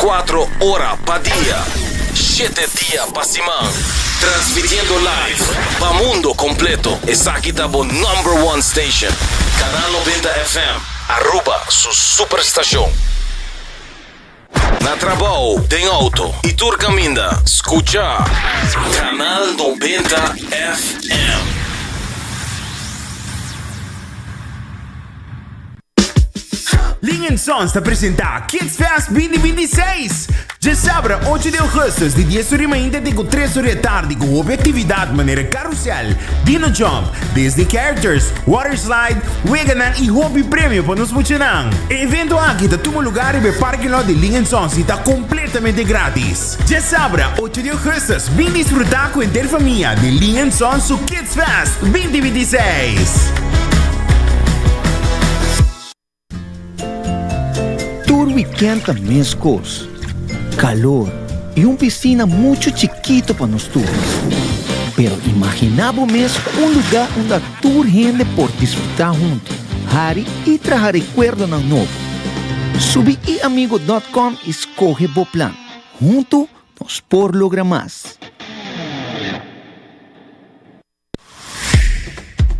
24 ora pa dia, shete dia pa siman. Transmitiendo live pa mundo completo. Esaki ta bo number one station. Canal 90 FM, Aruba su superstacion. Na trabou, den auto y tur caminda, scucha Canal 90 FM. Ling and Sons ta presenta Kids Fest 2026! Djasabra ocho di augustus di dies ora di mainta te ku tres ora di atardi ku hopi aktividat manera karusel, dino jump, Disney characters, water slide, weganan i hopi premio pa nos muchanan. E evento aki ta tuma lugar riba e parking lot di Ling and Sons i ta kompletamente gratis. Djasabra ocho di augustus bin disfruta ku henter famia di Ling and Sons su Kids Fest 2026! Tur weekend ta mescos, calor y un piscina mucho chikito pa nos tur. Pero imagina bo mes un lugar unda tur hende por disfruta hunto, hari y traha recuerdonan nobo. Subi iamigo dot com y scoge bo plan. Hunto nos por logra mas.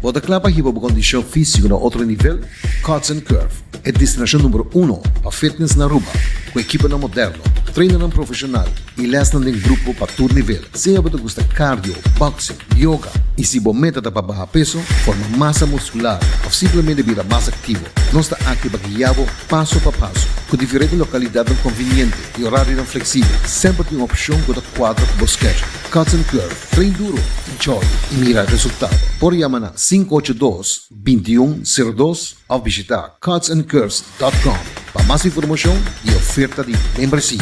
Bo ta kla pa hiba bo kondishon físiko na otro nivel? Cuts and Curve, e destinashon numero uno pa fitness na Aruba, ku ekiponan moderno, trainernan profeshonal i lèsnan den grupo pa tur nivel. Sea bo ta gusta cardio, boxing, yoga i si bo meta ta pa baha peso, forma masa muskular òf simplemente bira mas aktivo, nos ta aki pa guia bo paso pa paso. Ku diferente lokalidatnan konviniente i orarionan fleksibel, semper tin un opshon ku ta kuadra ku bo schedule. Cuts and Curve. Train duro, enjoy y mira resultado. Por yama na 582 2102 of bishita cutsandcurves.com pa mas informacion y oferta di membresia.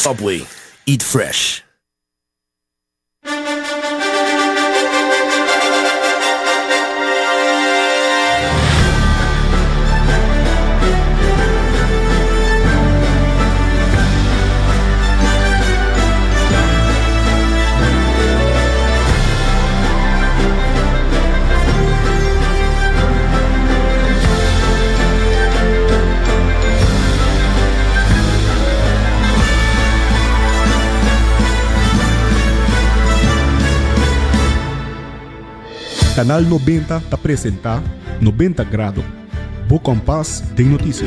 Subway, eat fresh. Canal 90 ta presenta 90 Grado, bo kompas den notisia.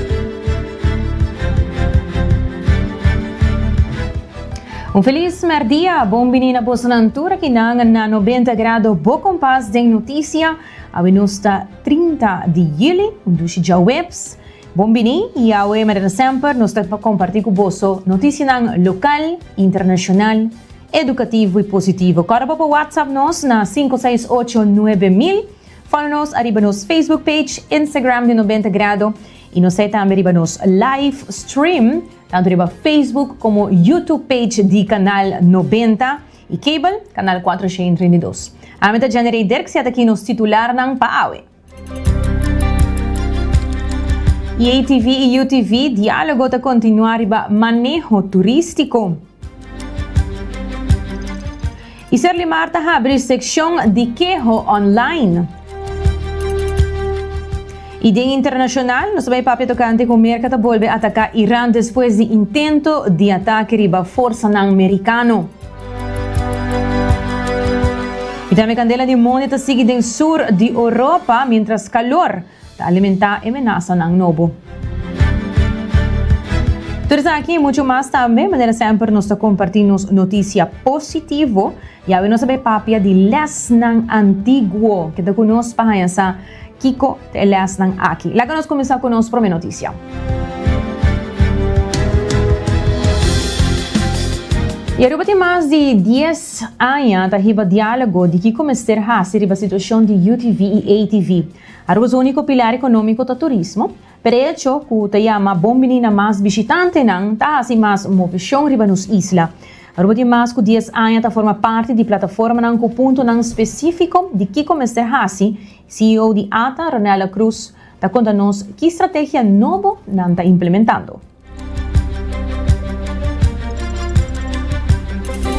Un felis merdia, bon bini na bosonan tur akinan na 90 Grado, bo kompas den notisia. Awe nos ta 30 di juli, un dushi djaweps. Bon bini y awe manera semper nos ta pa comparti cu boso noticianan local, internacional, educativo y positivo. Corda bo pa WhatsApp nos na 568 9000, follow nos ariba nos Facebook page, Instagram di 90 Grado y nos ta tambe riba nos live stream tanto riba Facebook como YouTube page di Canal 90 y Cable, Canal 432. Ami ta Jenny Rey Dirks y ataki nos titularnan pa awe. EATV y UTV, dialogo ta continua riba maneho turistico. Y Serlimar ta habri seccion di keho online. Y den internacional, nos ta bay papia tocante con Merca ta bolbe ataca Iran despues di intento di atake riba forsanan Mericano. Y tambe candela di mondi ta sigui den sur di Europa mientras calor ta alimenta e menasanan nobo. Tur esaki y mucho mas tambe, manera semper nos ta comparti nos noticia positivo. Y awe nos ta bay papia di lesnan antiguo. Keda cu nos pa haña sa Kiko ta e lèsnan aki? Laga nos kuminsá ku nos promé notisia. Y Aruba tin mas di dies aña ta hiba dialogo di kico mester haci riba situacion di UTV y ATV. Aruba su unico pilar economico ta turismo, pero e hecho cu ta yama bon bini na mas bishitantenan ta haci mas movecion riba nos isla. Aruba tin mas cu dies aña ta forma parti di plataformanan cu puntonan specifico di kico mester haci, CEO di ata, Ronella Croes, ta conta nos ki strategia nobo nan ta implementando.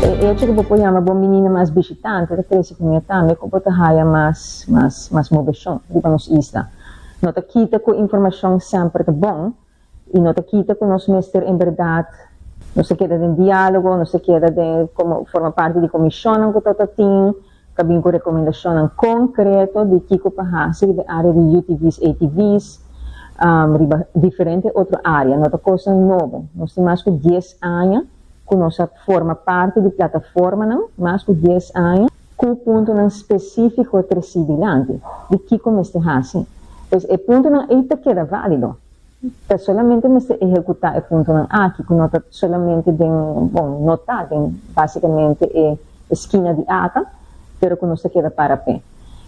E hecho ku bo por yama bo minina mas bishitante ta trese ku mi tambe ku bo ta haya mas mas mas moveshon riba nos isla. No ta kita ku informashon semper ta bon i no ta kita ku nos mester en bèrdat nos ta keda den diálogo, nos ta keda den komo forma parti di komishonnan ku ta ta tin. Ta bin ku rekomendashonnan konkreto di kiko pa hasi riba e área di UTV's, ATV's, riba diferente otro área. No ta kosnan nobo. Nos tin mas ku dies aña ku nos a forma parti di plataformanan, mas ku dies aña, ku puntonan spesífiko tresí dilanti di kiko mester hasi. Pues e puntonan ei ta keda válido. Ta solamente mester ehekutá e puntonan aki ku no ta solamente den, bon, no ta den básikamente e skina di ata, pero ku nos ta keda para p'e.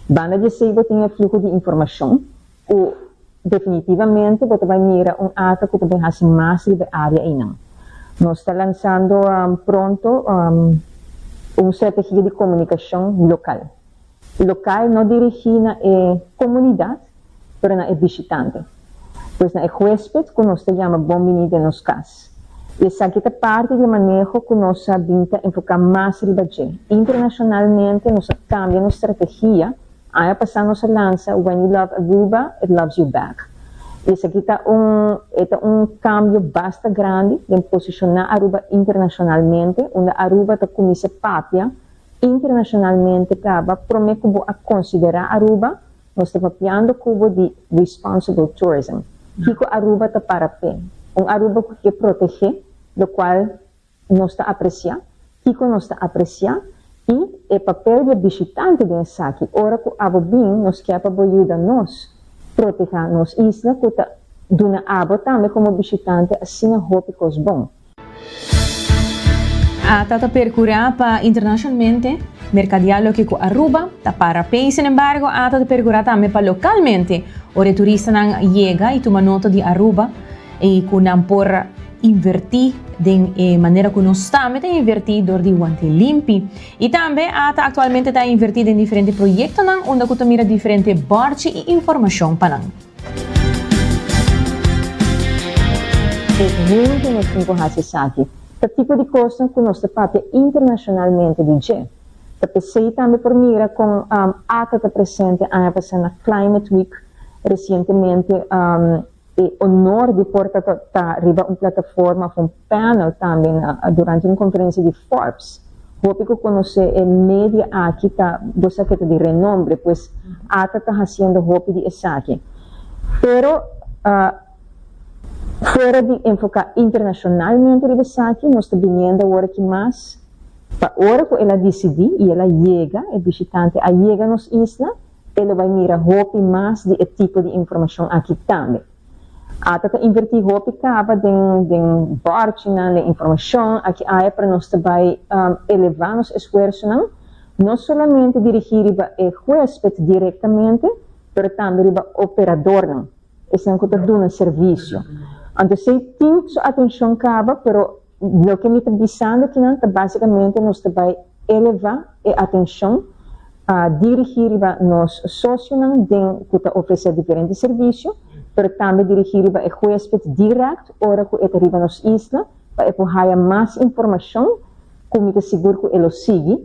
Banda di esei bo tin e fluho di informashon ku definitivamente bo ta bai mira un ata ku ta bin hasi mas riba e área einan. Nos ta lansando pronto un strategia di komunikashon lokal. Lokal no dirigí na e komunidat, pero na e bishitante. Pues na e huésped ku nos ta yama bon biní den nos kas. I esaki ta parti di e maneho ku nos a bin ta enfoká mas riba dje. Internashonalmente nos a kambia nos strategia. Aña pasá nos a lansa When you love Aruba, it loves you back. I esaki ta un e ta un kambio basta grandi den posishoná Aruba internashonalmente, unda Aruba ta kuminsá papia Internacionalmente caba prome cu bo a considera Aruba, nos ta papiando cu bo di responsible tourism. Kico Aruba ta para p'e? Un Aruba cu ke protege locual nos ta aprecia, kico nos ta aprecia y e papel di e bishitante den esaki. Ora cu abo bin nos kier pa bo yuda nos proteha nos isla cu ta duna abo tambe como bishitante asina hopi cos bon. Ata ta percura pa internacionalmente mercadea loke cu Aruba ta para pey. Sin embargo, ata ta percura tambe pa localmente ora e turistanan yega y tuma nota di Aruba y cu nan por inverti den e manera cu nos tambe ta inverti door di wante limpi. Y tambe ata actualmente ta inverti den diferente proyectonan unda cu ta mira diferente borchi y informacion pa nan. Pues huntu nos tin ku hasi esaki. Ta tipo di kosnan ku nos ta papia internashonalmente di dje. Ta p'esei tambe por mira kon ata ta presente aña pasá na Climate Week resientemente e honor di por ta ta riba un plataforma òf un panel tambe na durante un konferensia di Forbes. Hopi ku konosé e media aki ta bo sa ke ta di renombre, pues ata ta hasiendo hopi di esaki. Pero fuera di enfoká internashonalmente riba esaki, nos ta biniendo awor aki mas pa ora ku el a disidí i el a yega, e bishitante a yega nos isla, e lo bai mira hopi mas di e tipo di informashon aki tambe. Ata ta invertí hopi kaba den den bòrchinan, den informashon aki aya pero nos ta bai elevá nos esfuersonan, no solamente dirigí riba e huésped direktamente, pero tambe riba operadornan, esnan ku ta duna servisio. Anto esei tin su atenshon kaba, pero Loke mi ta bisando kinan ta basikamente nos ta bai elevá e atenshon a dirigí riba nos sosionan den ku ta ofresé diferente servisio, pero tambe dirigí riba e huésped dirèkt ora ku e ta riba nos isla pa e por haya mas informashon ku mi ta sigur ku e lo sigui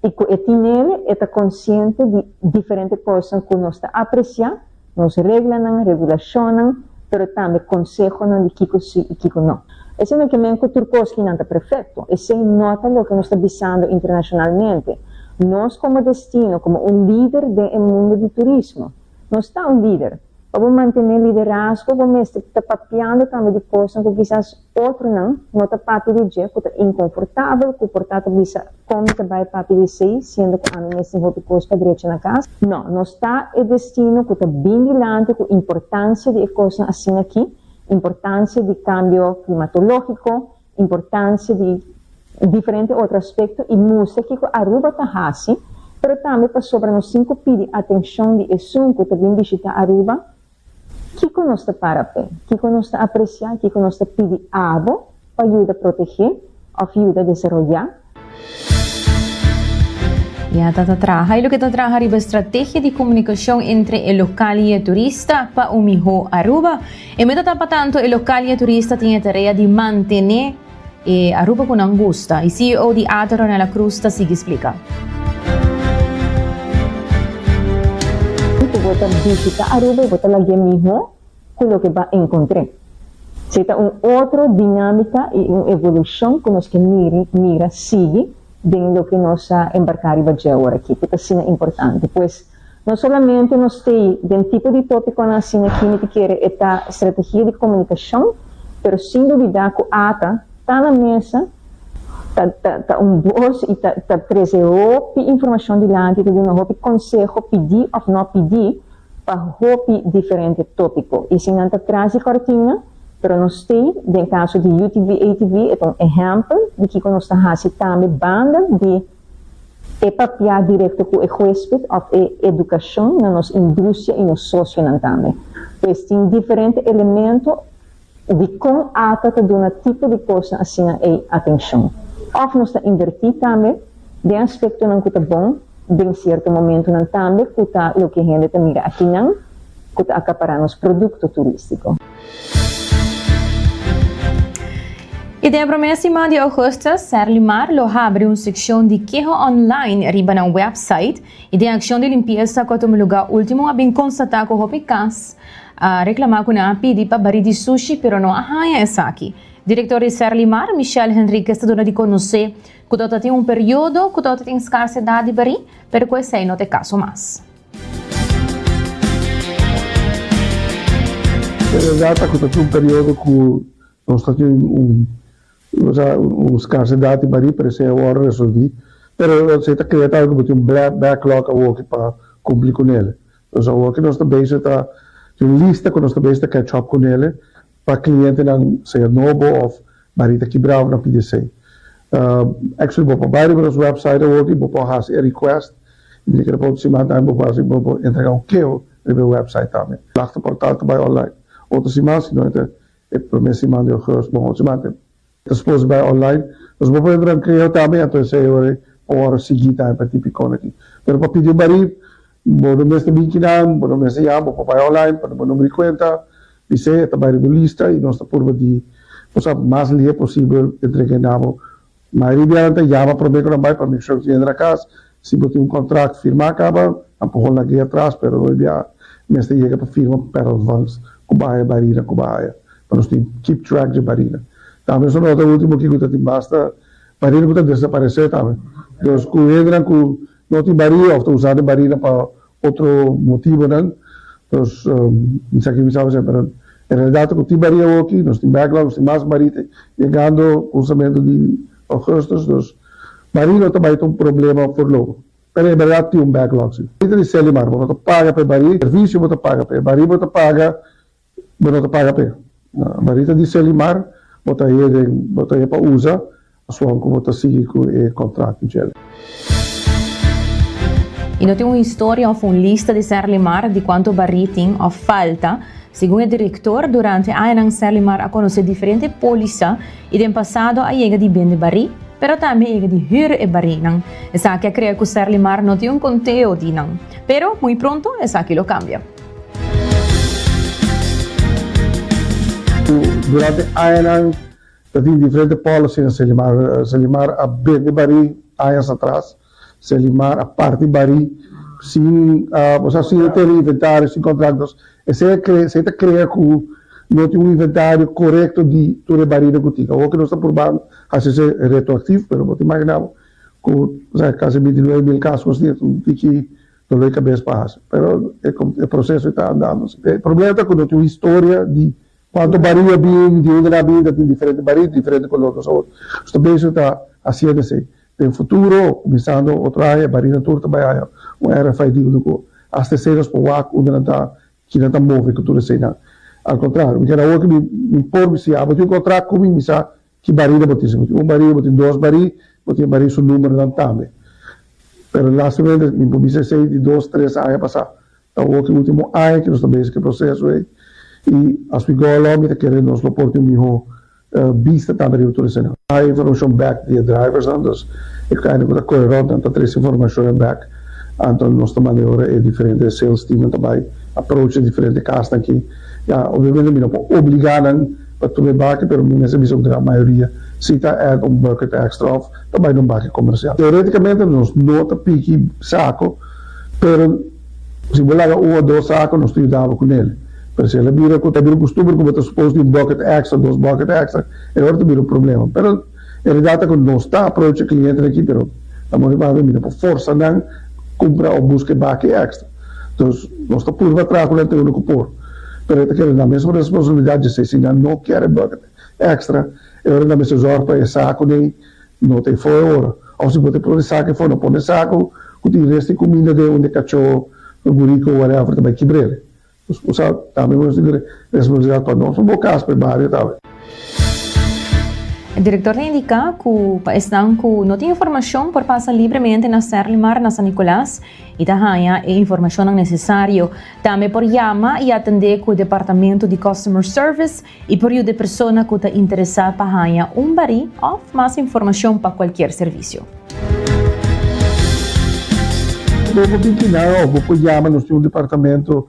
i ku e tin nele e ta konsiente di diferente kosnan ku nos ta apresiá, nos reglanan, regulashonnan, pero tambe konsehonan di kiko si i kiko no. Esei no ke men ku tur kos kinan ta perfekto, esei no ta loke nos ta bisando internashonalmente. Nos komo destino, komo un lider den e mundu di turismo, nos ta un lider. Pa bo mantené liderazgo bo mester ta papiando tambe di kosnan ku kisas Otronan no ta papia di dje ku ta inkonfortabel, ku por ta ta bisa, Kon mi ta bai papia di esei, siendo ku ami mes tin hopi kos pa drecha na kas? No, nos ta e destino ku ta bin dilanti ku importansia di e kosnan asina aki, importansia di kambio klimatológiko, importansia di. diferente otro aspecto y mustra kico Aruba ta haci, pero tambe pasobra nos tin cu pidi atencion di esun cu ta bin bishita Aruba, kico nos ta para p'e, kico nos ta aprecia, kico nos ta pidi abo pa yuda protege of yuda desaroya. Ya ta ta traha y loke ta traha riba estrategia di comunicacion entre e local y e turista pa un miho Aruba. E meta ta pa tanto e local y e turista tin e tarea di mantene e Aruba cu nan gusta. E CEO di ata Ronella Cruz ta sigui splica. Cu bo ta bishita Aruba y bo ta lag'e miho cu loke bo a encontr'e. Si ta un otro dinamica y un evolucion cu nos ke mira sigui den loke nos a embarca riba dje awor aki, cu ta asina importante. Pues, no solamente nos t'ei den tipo di topiconan asina aki, mi ta kere e ta strategia di comunicacion, pero sin dubida cu ata ta na mesa, ta ta ta un bos y ta ta trece hopi informacion dilanti, ta duna hopi conseho, pidi of no pidi, pa hopi diferente tópiko. I si nan ta tras di kòrtina, pero nos t'ei, den kaso di UTV ATV, e ta un ehèmpel di kiko nos ta hasi tambe banda di e papiá direkto ku e huésped òf e edukashon na nos industria i nos sosionan tambe. Pues tin diferente elemento Dikon ata ta duna tipo di kosnan asina ei atenshon? Òf nos ta invertí tambe den aspektonan ku ta bon den sierto momentunan tambe ku ta loke hende ta mira akinan ku ta akapará nos produkto turístiko. I den e promé siman di ougùstus, Serlimar lo habri un sekshon di keho online riba nan wèpsait i den akshon di limpiesa ku a tuma lugá último a bin konstatá ku hopi kas A reclama cu nan a pidi pa bari di sushi pero no a haña esaki. Director di Serlimar, Michel Henriquez ta duna di conoce cu tabata tin un periodo cu tabata tin scarsedad di bari, pero cu esey no ta e caso mas. E verdad ta cu ta tin un periodo cu nos ta tin un Osea un scarsedad di barí pero esei awor resolví. Pero esei ta crea tambe cu bo tin un backlog awoki pa cumpli cu nele. Entonces awoki nos ta bezig ta tin un lista cu nos ta bezig ta catch up cu nele pa clientenan sea nobo of barí ta kibra of nan pidi esei. Actually bo por bai riba nos website awoki bo por haci e request y mi ta kere pa otro siman tambe bo por haci bo por entrega un keho riba e website tambe. Klachtenportal ta bai online otro siman si no e ta E prome siman di augustus, bon otro siman ta suppose bai online, nos bo por entra en creo tambe, anto esei ora por wòrdu sigui tambe pa e tipicon aki. Pero pa pidi un barí, bo no mester bin kinan, bo no mester yama, bo por bai online, pone bo number di cuenta, bis'é, e ta bai riba un lista y nos ta purba di, bo sa, mas lihe posibel entrega na bo. Mayoria biaha nan ta yama prome ku nan bai pa make sure ku tin hende na kas. Si bo tin un kontrakt firmá kaba, nan por hol lag'é atras, pero hoy biaha mester yega pa firma per ontvangst ku bo haya barina ku bo haya, pa nos tin keep track dje barina. Tambe nos a nota ultimo ki ku ta tin basta barina ku ta desaparesé tambe. Dus ku hendenan ku no tin barina òf ta usando e barina pa otro motibonan. Dus mi sa ki mi sa esei pero e realidad ta cu tin baria awoki, nos tin backlog, nos tin mas baria ta yegando cunsamentu di augustus, dus baria no ta bay ta un problema voorlopig. Pero e berdad tin un backlog si. Baria ta di Selimar, bo no ta paga pa e baria, servicio bo ta paga pa e baria bo ta paga Bo no ta paga p'e. Barita di Selimar bo ta hye den bo ta hye pa usa asuan ku bo ta sigui ku e kontrakt djel. I no tin un historia òf un lista di Serlimar di kuantu barí tin òf falta. Segun e direktor, durante añanan Serlimar a konosé diferente pólisa i den pasado a yega di bende barí, pero tambe a yega di hür e barínan. Esaki a krea ku Serlimar no tin un konteo di nan. Pero, muy pronto esaki lo kambia. Durante añanan ta tin diferente policy na Selimar. Selimar a bende barí añas atras. Selimar a parti barí sin, osea sin e tene inventario, sin contract. Entonces esei a crea, esei ta crea cu no tin un inventario corecto di tur e barinan cu tin. Awor cu nos ta purbando haci esei retroactief, pero bo ta imagina bo cu, osea, casi 29,000 cascos tin, un tiki Dolor di cabes pa haci, pero e proceso ta andando. E problema ta cu no tin un historia di cuanto bari a bin, di unda nan a bin, ta tin diferente bari, diferente color. Nos awor nos ta bezig ta haciendo esey. Den futuro, cuminsando otro aña, e barinan tur ta bay haya un RFID unda cu hasta esey nos por wak unda nan ta, kinan ta move cu tur eseynan. Al contrario, mi keda awor cu mi por mi si abo tin un contract cu mi, mi sa. Ki barida bo tin? Si bo tin un barí, bo tin dos barí, bo tin e barí su numbernan tambe. Pero lastimamente mi por bisa esei di dos, tres aña pasá. Ta awor ki ultimo aña ki nos ta bezig ku e proseso ei i as we go along mi ta kere nos lo por tin un mihó bista tambe riba tur eseinan. Hay informashon bek di e driversnan, dus e kaina ku ta kore rònt nan ta trese informashonnan bek, anto nos ta manda e ora e diferente sales teamnan ta bai approach e diferente kasnan aki. Ya, obviamente mi no por obligá nan pa tuma e baki, pero mi mester bisa un gran mayoria si ta add un bucket extra òf ta bai na un baki komersial. Teoreticamente nos no ta piki sako, pero si bo laga un o dos sako nos ta yuda bo ku nel. Pero si el a bira ku ta bira kustumber ku bo ta suppose di un bucket extra, dos bucket extra, e ora ta bira un problema. Pero en realidad ta ku nos ta approach e clientenan aki, pero na modo di papia mi no por forsa nan kumpra o buska e baki extra. Dus nos ta purba traha ku nan te unda ku por. Pero e ta keda nan mesmo responsabilidad dje si nan no kier e bucket extra, e ora nan mester zorg pa e sako den no ta e for e ora. Of si bo ta pone sako e for, no pone sako ku tin rest di kuminda den unda e kachó, guriko, whatever ta bai kibr'el. Nos por sa tambe nos tin responsabilidad pa nos pa bo kas, pa e bario tambe. E direktor ta indiká ku pa esnan ku no tin informashon por pasa libremente na Serlimar na San Nicolas i ta haña e informashonnan nesesario. Tambe por yama i atendé ku e departamento di Customer Service i por yuda e persona ku ta interesá pa haña un barí òf mas informashon pa kualkier servisio. Bo por bin kinan òf bo por yama, nos tin un departamento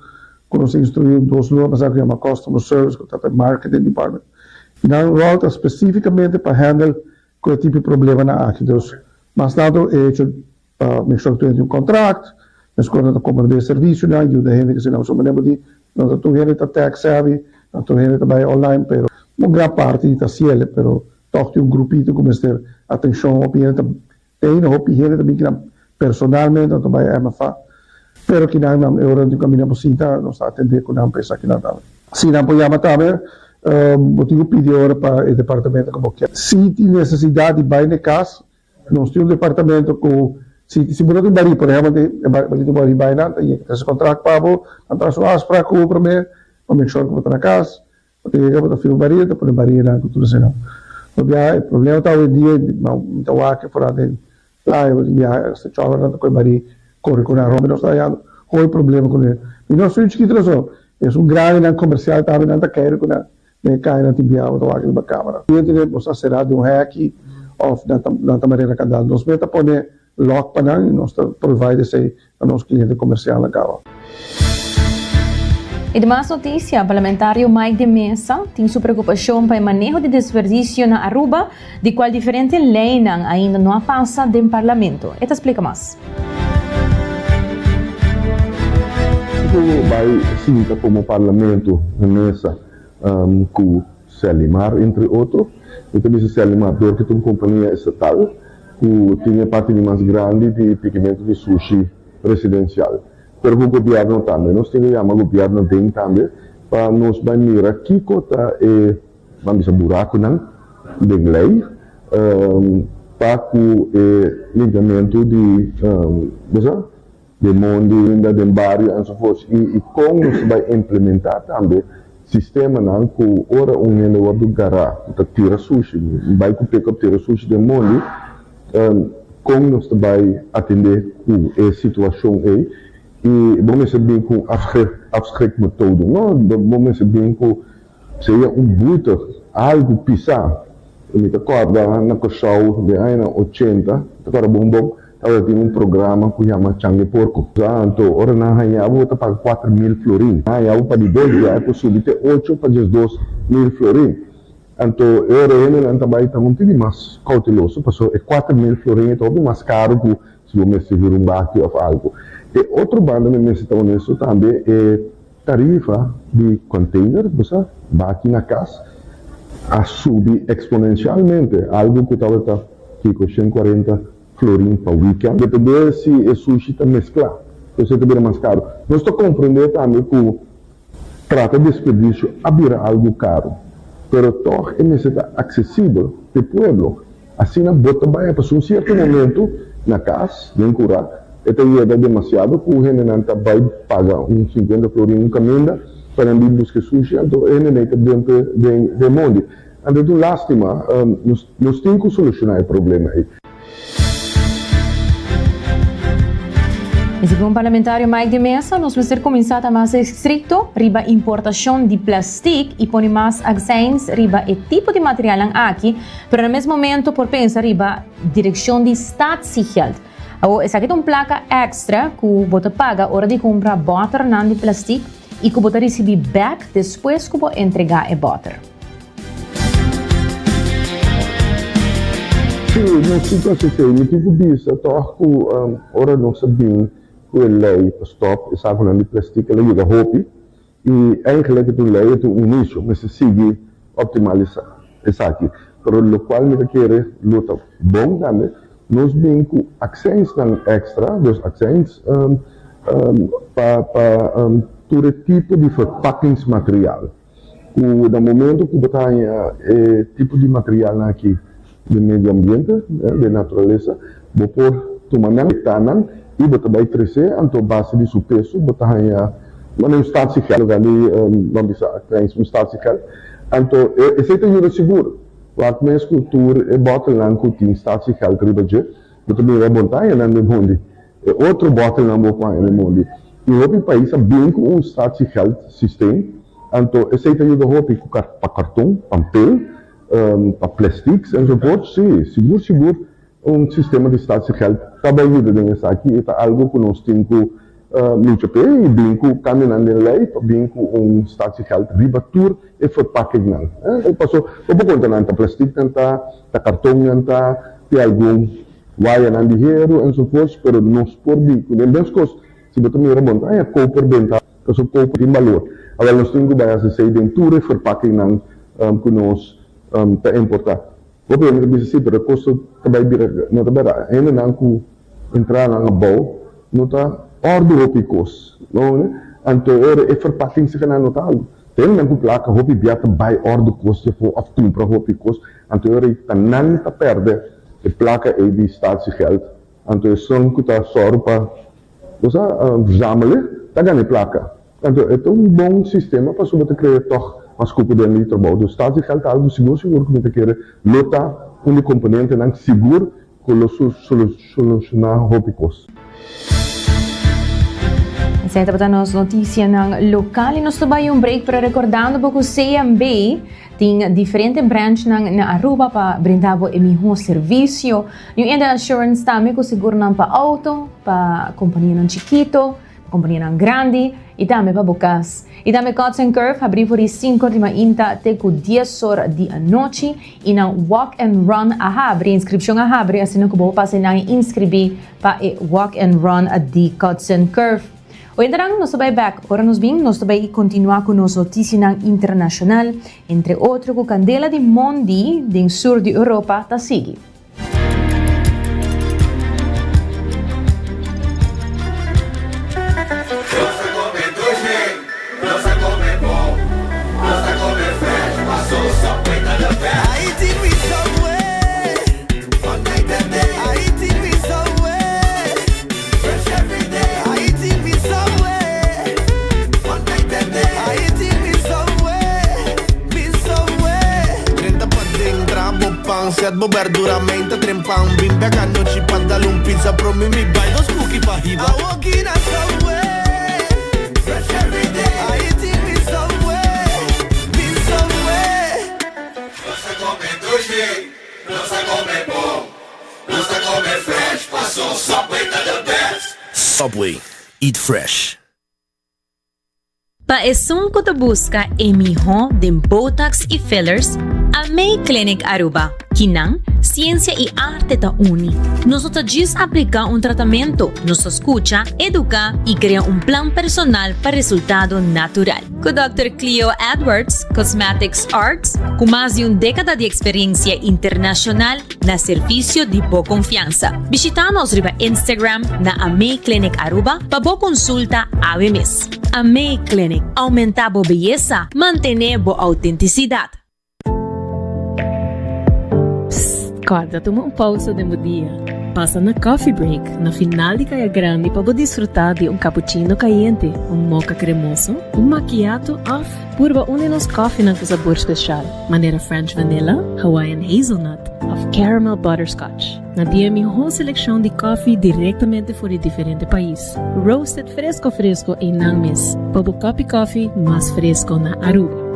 ku nos a instruí dos luna pasá ku yama Customer Service ku ta ta Marketing Department. I nan ròl ta spesífikamente pa handle ku e tipo di problemanan aki. Dus mas tantu e hecho Pa make sure ku tur hende tin un kontrakt, meskos nan ta komprendé servisionan, yuda hende ku esei. Manera bo di, no ta tur hende ta tech savvy, no tur hende ta bai online, pero un gran parti ta hasiel, pero tòg tin un grupito ku mester atenshon. Hopi hende ta te hopi hende ta bin kinan personalmente, nan ta bai MFA, pero kinan nan e ora nan tin ku kaminda bo sinta, nos ta atendé ku nan pa esakinan tambe. Si nan por yama tambe, bo tin ku pidi ora pa e departamento ku bo kier. Si tin nesesidat di bai na e kas, Nos tin un departamento cu si si bo no tin barí, por ehempel, tin e barí tin barí bai nan ta yega trese contract pa bo, nan ta haci un afspraak cu bo prome pa make sure cu bo ta na cas, bo ta yega bo ta firma barí, ta pone barínan cu tur eseinan. Bo biaha e problema ta awendia mi ta wak for den playa bo tin biaha esta chòvernan ta coge barí core cu nan rompe nos ta hayando hopi problema cu nan. Mi no soy chikito so, esun grandinan comercial tambe nan ta kere cu nan. Den e kayanan tin biaha bo ta wak riba kamera. Cliente bo sa sera den un hèki òf nan ta nan ta manera kandal. Nos mes ta pone lòk pa nan i nos ta provide esei na nos cliente komersialnan kaba. I demas notisia, Parlamentario Mike de Meza tin su preokupashon pa e maneho di desperdisio na Aruba, di kual diferente leinan ainda no a pasa den Parlamento. E ta splika mas. Kiko bai sinta komo Parlamento na mesa ku Selimar entre otro. Mi ta bisa Selimar dor ku ta un kompania estatal ku tin e parti di mas grandi di pikimentu di sushi residensial. Pero ku gobièrnu tambe. Nos tin ku yama gobièrnu den tambe pa nos bai mira kiko ta e ban bisa burakunan den lei pa ku e limpiamentu di bo sa den mondi ainda den bario enzovoorts i i kon nos ta bai implementá tambe sistemanan ku ora un hende wòrdu gará ku ta tira sushi bai ku pickup tira sushi den mondi kon nos ta bai atendé ku e situashon ei i bo mester bin ku un afschrikmethode no bo mester bin ku Sea un boete, algu pisá. Mi ta kòrda na Kòrsou den añanan ochenta, mi ta kòrda bon bon, tabata tin un programa ku yama Change Porko. Anto ora nan haña bo, bo ta paga 4000 florin. Nan haña bo pa di dos bia, ku subi te ocho pa 12,000 florin. Anto e ora e hendenan ta bai ta un tiki mas kouteloso, pasobra e 4000 florin e ta hopi mas karu ku si bo mester hür un baki òf algu. E otro banda mi mester ta honesto tambe, e. Tarifa di container, bo sa, baki na cas, a subi exponencialmente, algo cu tabata kiko 140 florin pa weekend. Depende si e sushi ta mezcla, pues e ta bira mas caro. Nos ta comprende tambe cu trata desperdicio a bira algo caro, pero toch e mester ta accesibel p'e pueblo. Asina bo ta baña pasobra un cierto momento na cas den cura e ta yega demasiado cu hendenan ta bay paga un cincuenta florin un caminda pa nan bin busca sushi anto e hendenan ta dump den den mondi. Anto ta un lástima, nos nos tin ku solushoná e problema ei. I segun parlamentario Mike de Meza, nos mester kuminsá ta mas estrikto riba importashon di plastik i pone mas akseins riba e tipo di materialnan aki, pero na mes momento por pensa riba direkshon di statiegeld. Awor esaki ta un plaka èkstra ku bo ta paga ora di kumpra bòternan di plastik i ku bo ta risibí bèk despues ku bo entregá e bòter. Sí, nos tin ku hasi esei. Mi tin ku bisa tòg ku ora nos a bin ku e lei pa stòp e sakunan di plastik el a yuda hopi. I eigenlijk e ta un lei, e ta un inisio. Mester sigui optimalisa esaki. Pero lokual mi ta kere lo ta bon tambe, nos bin ku aksènsnan èkstra, dus aksèns pa pa tur e tipo di verpakkingsmateriaal. Ku na momento ku bo ta haña e tipo di materialnan aki den medio ambiente, den naturalesa, bo por tuma nan, kolektá nan i bo ta bai tresé, anto base di su peso bo ta haña manera un statiegeld, lugar di ban bisa accijns un statiegeld, anto esei ta yuda sigur. Wak mes ku tur e bòtelnan ku tin statiegeld riba dje, bo ta mira bon ta haña nan den mondi. E otro bòtelnan bo por haña den mondi. I hopi pais a bin ku un statiegeld systeem, anto esei ta yuda hopi ku pa karton, pampel, pa plestiks enzovoort. Sí, sigur sigur un sistema di statiegeld ta bai yuda den esaki i ta algu ku nos tin ku lucha p'e i bin ku kambionan den lei pa bin ku un statiegeld riba tur e verpakkingnan. Paso bo por konta nan ta plestik nan ta, ta karton nan ta, tin algun wayanan di heru enzovoorts, pero nos por bin ku den meskos si bo ta mira bon ta haña koper benta. Pasobra koper tin balor. Awel nos tin ku bai hasi esei den tur e verpakkingnan ku nos ta importá. Hopi hende ta bisa si, pero e kosto ta bai bira, no ta bera. Hendenan ku entradanan abou no ta òrdu hopi kos, no? Anto ora e verpakking sekanan no ta algu. Ta hendenan ku plaka hopi bia ta bai òrdu kos di afó òf kumpra hopi kos, anto ora ei ta nan ta pèrdè e plaka ei di statiegeld. Anto esun ku ta sòru pa Bo sa, verzamelen ta gana e plaka. Anto e ta un bon sistema pasobra bo ta krea tòg mas kupo den di trabou. Dus statiegeld ta algu sigur sigur ku mi ta kere lo ta un di komponentenan sigur ku lo solushoná hopi kos. Esei tabata nos notisianan lokal i nos ta bai un break pero rekordando bo ku CMB tin diferente branchnan na Aruba pa brinda bo e mihó servisio. New India Assurance tambe ku segurnan pa auto, pa kompanianan chikito, pa kompanianan grandi i tambe pa bo kas. I tambe Cuts and Curve habrí for di sinku di mainta te ku dies or di anochi i nan Walk and Run a habri, inskripshon a habri asina ku bo por pasa einan i inskribí pa e Walk and Run di Cuts and Curve. Oyentenan nos ta bai bek. Ora nos bin nos ta bai kontinuá ku nos notisianan internashonal, entre otro ku kandela di mondi den sur di Europa ta sigui. Set bo berdura menta tren pan Bin bek anochi pa dal un pizza Promi mi bai dos cookie pa hiba Awoki na Subway Fresh everyday I eating me Subway Mi Subway Nos ta come dushi, nos ta come bon Nos ta come fresh, paso Subway ta the best Subway, eat fresh. Pa esun cu ta busca e miho den botox y fillers, Amei Clinic Aruba. Kinan, ciencia y arte ta uni. Nos no ta djis aplica un tratamento, nos ta scucha, educa y crea un plan personal pa resultado natural. Cu Dòkter Cleo Edwards, Cosmetics Arts, cu mas di un decada di experiencia internacional, Na servicio di bo confiansa. Bishita nos riba Instagram na Amei Clinic Aruba pa bo consulta awe mes. Amei Clinic, aumenta bo beyesa, mantene bo autenticidad. Psst, corda tuma un pausa den bo dia. Pasa na Coffee Break na final di Kaya Grandi pa bo disfruta di un cappuccino cayente, un mocha cremoso, un macchiato of purba un di nos koffienan cu sabor special, manera French Vanilla, Hawaiian Hazelnut of Caramel Butterscotch. Nan tin e miho seleccion di koffie directamente for di diferente pais, roasted fresco fresco eynan mes, pa bo cup di koffie mas fresco na Aruba.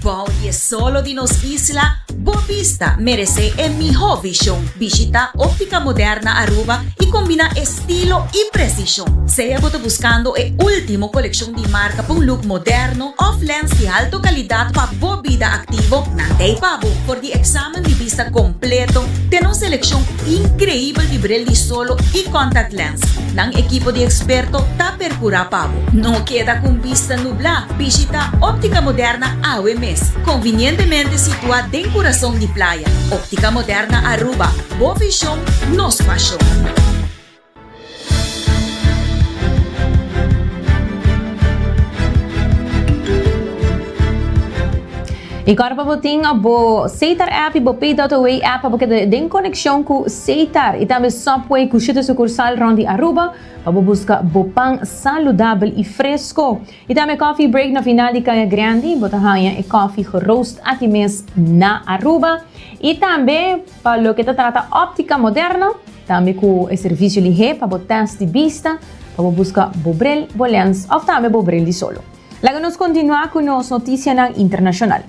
Bou di e solo di nos isla, bo bista meresé e mihó vishon. Bishitá Óptica Moderna Aruba i kombiná estilo i presishon. Sea bo ta buskando e último kolekshon di marka pa un look moderno òf lens di alto kalidat pa bo bida aktivo, nan ta ei pa bo. For di eksamen di bista kompleto te nos selekshon inkreibel di bril di solo i contact lens. Nan ekipo di eksperto ta perkurá pa bo. No keda ku un bista nublá, bishitá Óptica Moderna awe mes, konvinientemente situá den kurason di playa. Óptica Moderna Aruba, bo vishon, nos pashon. I kòrda pa bo tin bo Setar app i bo Pay.away app pa bo keda den konekshon ku Setar i tambe Subway ku shete sukursal rònt di Aruba pa bo buska bo pan saludabel i fresko. I tambe Coffee Break na final di Kaya Grandi bo ta haña e kòfi geroost aki mes na Aruba. I tambe pa loke ta trata óptica moderna tambe ku e servisio lihé pa bo tèst di bista pa bo buska bo bril, bo lèns òf tambe bo bril di solo. Laga nos kontinuá ku nos notisianan internashonal.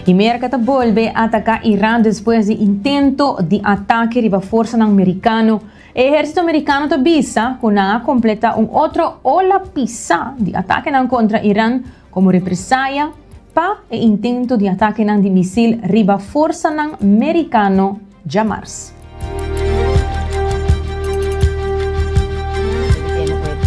I Merka ta bolbe ataká Iran despues di intento di atake riba forsanan merikano. E ehérsito merikano ta bisa ku nan a kompletá un otro ola pisá di atakenan kontra Iran komo represaya pa e intento di atakenan di misil riba forsanan merikano djamars.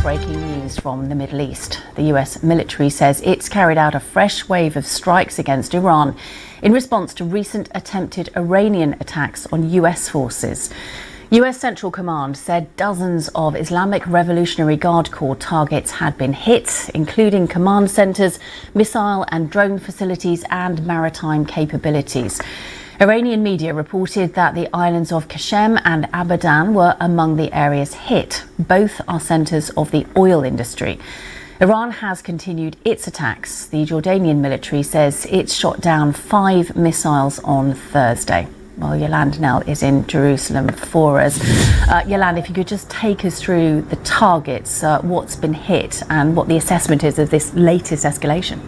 Breaking news from the Middle East. The US military says it's carried out a fresh wave of strikes against Iran in response to recent attempted Iranian attacks on US forces. US Central Command said dozens of Islamic Revolutionary Guard Corps targets had been hit, including command centers, missile and drone facilities, and maritime capabilities. Iranian media reported that the islands of Kashem and Abadan were among the areas hit. Both are centers of the oil industry. Iran has continued its attacks. The Jordanian military says it shot down five missiles on Thursday. Well, Yolande Nell is in Jerusalem for us. Uh, Yolande, if you could just take us through the targets, uh, what's been hit, and what the assessment is of this latest escalation.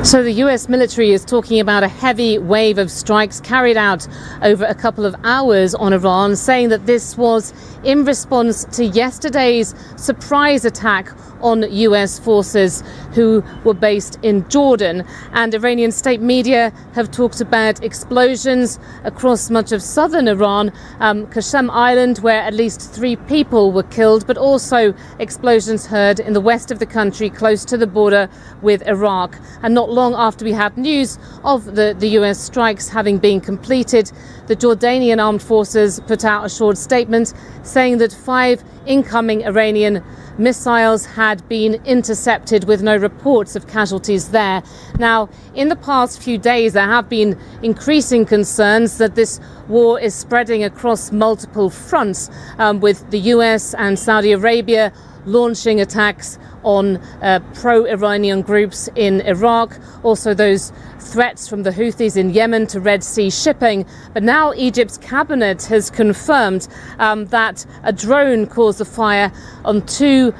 So the US military is talking about a heavy wave of strikes carried out over a couple of hours on Iran, saying that this was in response to yesterday's surprise attack on US forces who were based in Jordan. And Iranian state media have talked about explosions across much of southern Iran, um, Qasem Island, where at least three people were killed, but also explosions heard in the west of the country, close to the border with Iraq. And not long after we had news of the, the US strikes having been completed, the Jordanian armed forces put out a short statement saying that five incoming Iranian missiles had been intercepted with no reports of casualties there. Now, in the past few days, there have been increasing concerns that this war is spreading across multiple fronts, um, with the US and Saudi Arabia launching attacks on uh, pro Iranian groups in Iraq, also those threats from the Houthis in Yemen to Red Sea shipping. But now Egypt's cabinet has confirmed um, that a drone caused a fire on two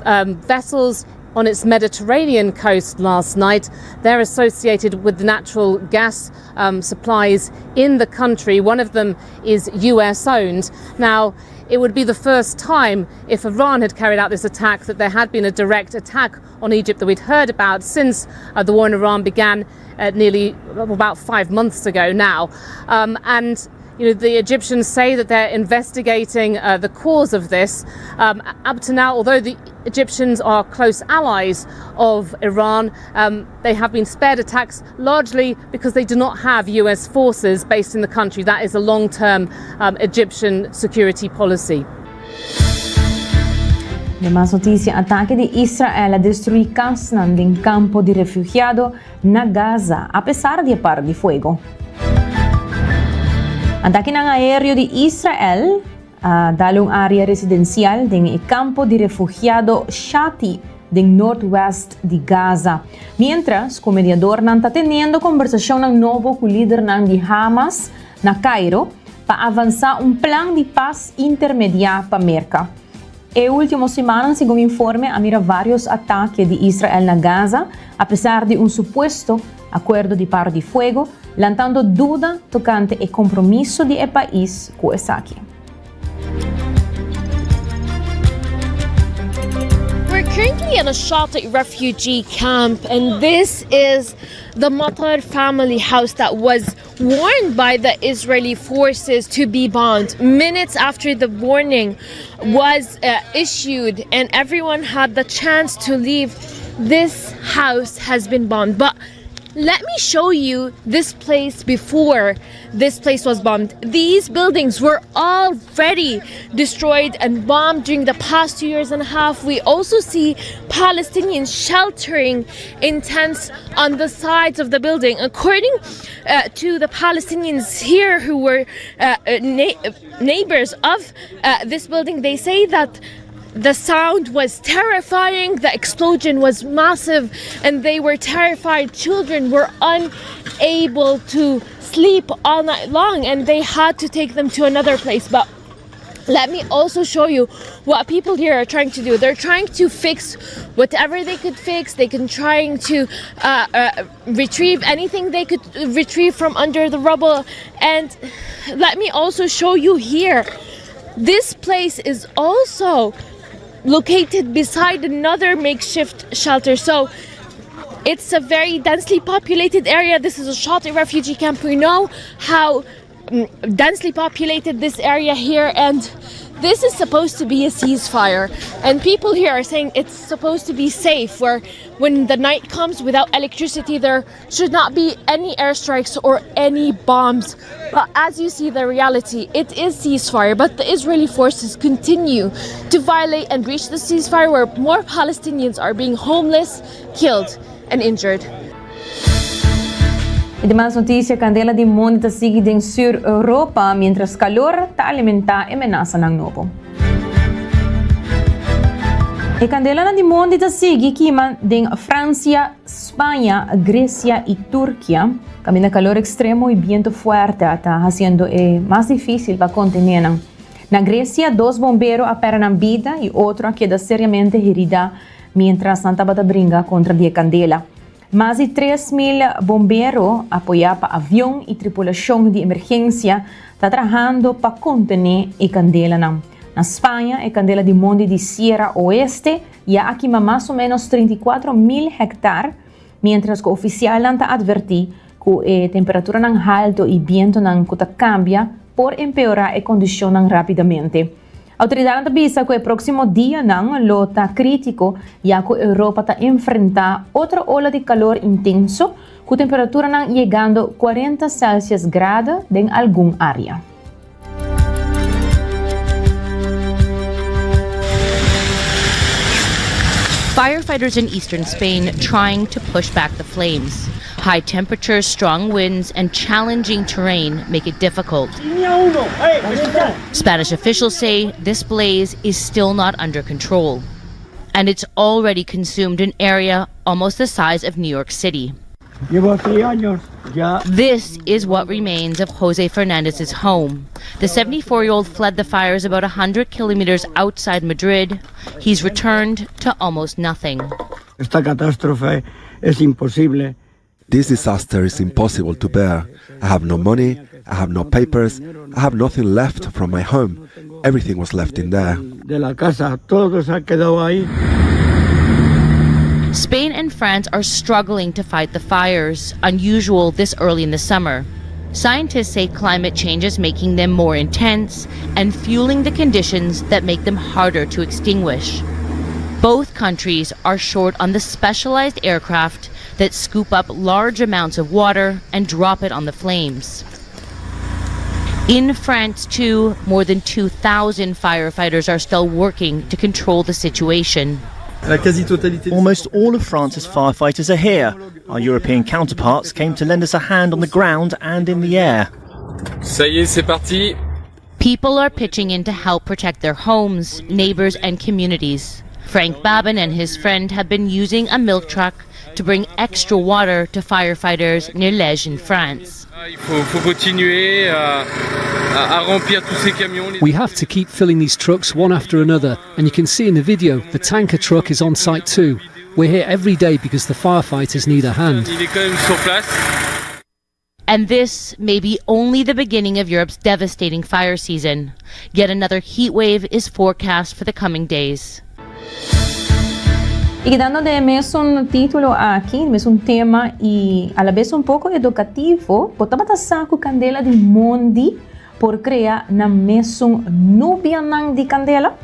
um, vessels on its Mediterranean coast last night. They're associated with natural gas um, supplies in the country. One of them is US owned. Now, it would be the first time if Iran had carried out this attack that there had been a direct attack on Egypt that we'd heard about since uh, the war in Iran began uh, nearly about five months ago now. Um, and you know, the Egyptians say that they're investigating uh, the cause of this. Um, up to now, although the Egyptians are close allies of Iran, um, they have been spared attacks largely because they do not have US forces based in the country. That is a long term um, Egyptian security policy. Den mas noticia, atake di Israel a destrui casnan den campo di refugiado na Gaza, apesar di e par di fuego. Atakenan aereo di Israel a dal un area residencial den e campo di refugiado Shati den noordwest di Gaza, mientras cu mediadornan ta teniendo conversacionnan nobo cu lidernan di Hamas na Cairo pa avansa un plan di pas intermedia pa Merca. E ultimo simannan, segun informe, a mira varios atake di Israel na Gaza, apesar di un supuesto akuerdo di paro di fuego, lantando duda tokante e kompromiso di e pais ku esaki. We're currently in a Shati refugee camp and this is the Matar family house that was warned by the Israeli forces to be bombed minutes after the warning was uh, issued and everyone had the chance to leave this house has been bombed but let me show you this place before this place was bombed. These buildings were already destroyed and bombed during the past two years and a half. We also see Palestinians sheltering in tents on the sides of the building. According uh, to the Palestinians here who were uh, uh na neighbors of uh, this building, they say that the sound was terrifying, the explosion was massive, and they were terrified. Children were unable to sleep all night long, and they had to take them to another place. But let me also show you what people here are trying to do. They're trying to fix whatever they could fix. They can trying to uh, uh, retrieve anything they could retrieve from under the rubble. And let me also show you here. This place is also located beside another makeshift shelter. So it's a very densely populated area. This is a Shati refugee camp. We know how mm, densely populated this area here and this is supposed to be a ceasefire and people here are saying it's supposed to be safe where when the night comes without electricity there should not be any airstrikes or any bombs but as you see the reality it is ceasefire but the Israeli forces continue to violate and breach the ceasefire where more Palestinians are being homeless killed and injured. E demas noticia, Candela di mondi ta sigui den sur Europa mientras calor ta alimenta e menasanan nobo. E candelanan di mondi ta sigui kima den Francia, Spaña, Grecia y Turkia, caminda calor extremo y biento fuerte ta haciendo e mas dificil pa contene nan. Na Grecia, dos bombero a perde nan bida y otro a keda seriamente herida mientras nan tabata bringa contra di e candela. Mas di 3000 bombero, apoyá pa avion y tripulacion di emergencia, ta trahando pa contene e candelanan. Na Spaña, e candela di mondi di Sierra Oeste ya a kima mas o menos 34 mil hectar, mientras cu oficialnan ta adverti cu e temperaturanan halto y bientonan cu ta cambia por empeora e condicionnan rapidamente. Autoridadnan ta bisa cu e proximo dianan lo ta critico ya cu Europa ta enfrenta otro ola di calor intenso cu temperaturanan yegando 40 Celsius grado den algun area. Firefighters in eastern Spain trying to push back the flames. High temperatures, strong winds, and challenging terrain make it difficult. Spanish officials say this blaze is still not under control. And it's already consumed an area almost the size of New York City. This is what remains of Jose Fernandez's home. The 74 year old fled the fires about 100 kilometers outside Madrid. He's returned to almost nothing. Esta catástrofe es imposible. This disaster is impossible to bear. I have no money, I have no papers, I have nothing left from my home. Everything was left in there. De la casa, todo se ha quedado ahí. Spain and France are struggling to fight the fires, unusual this early in the summer. Scientists say climate change is making them more intense and fueling the conditions that make them harder to extinguish. Both countries are short on the specialized aircraft that scoop up large amounts of water and drop it on the flames. In France, too, more than 2,000 firefighters are still working to control the situation. Almost all of France's firefighters are here. Our European counterparts came to lend us a hand on the ground and in the air. Ça y est, c'est parti. People are pitching in to help protect their homes, neighbors, and communities. Frank Babin and his friend have been using a milk truck to bring extra water to firefighters near Liège in France. We have to keep filling these trucks one after another, and you can see in the video the tanker truck is on site too. We're here every day because the firefighters need a hand. And this may be only the beginning of Europe's devastating fire season. Yet another heat wave is forecast for the coming days. Y kedando den e mesun titulo aki, mesun tema y alabes un poco educativo, bo tabata sa cu candela di mondi por crea nan mesun nubianan di candela?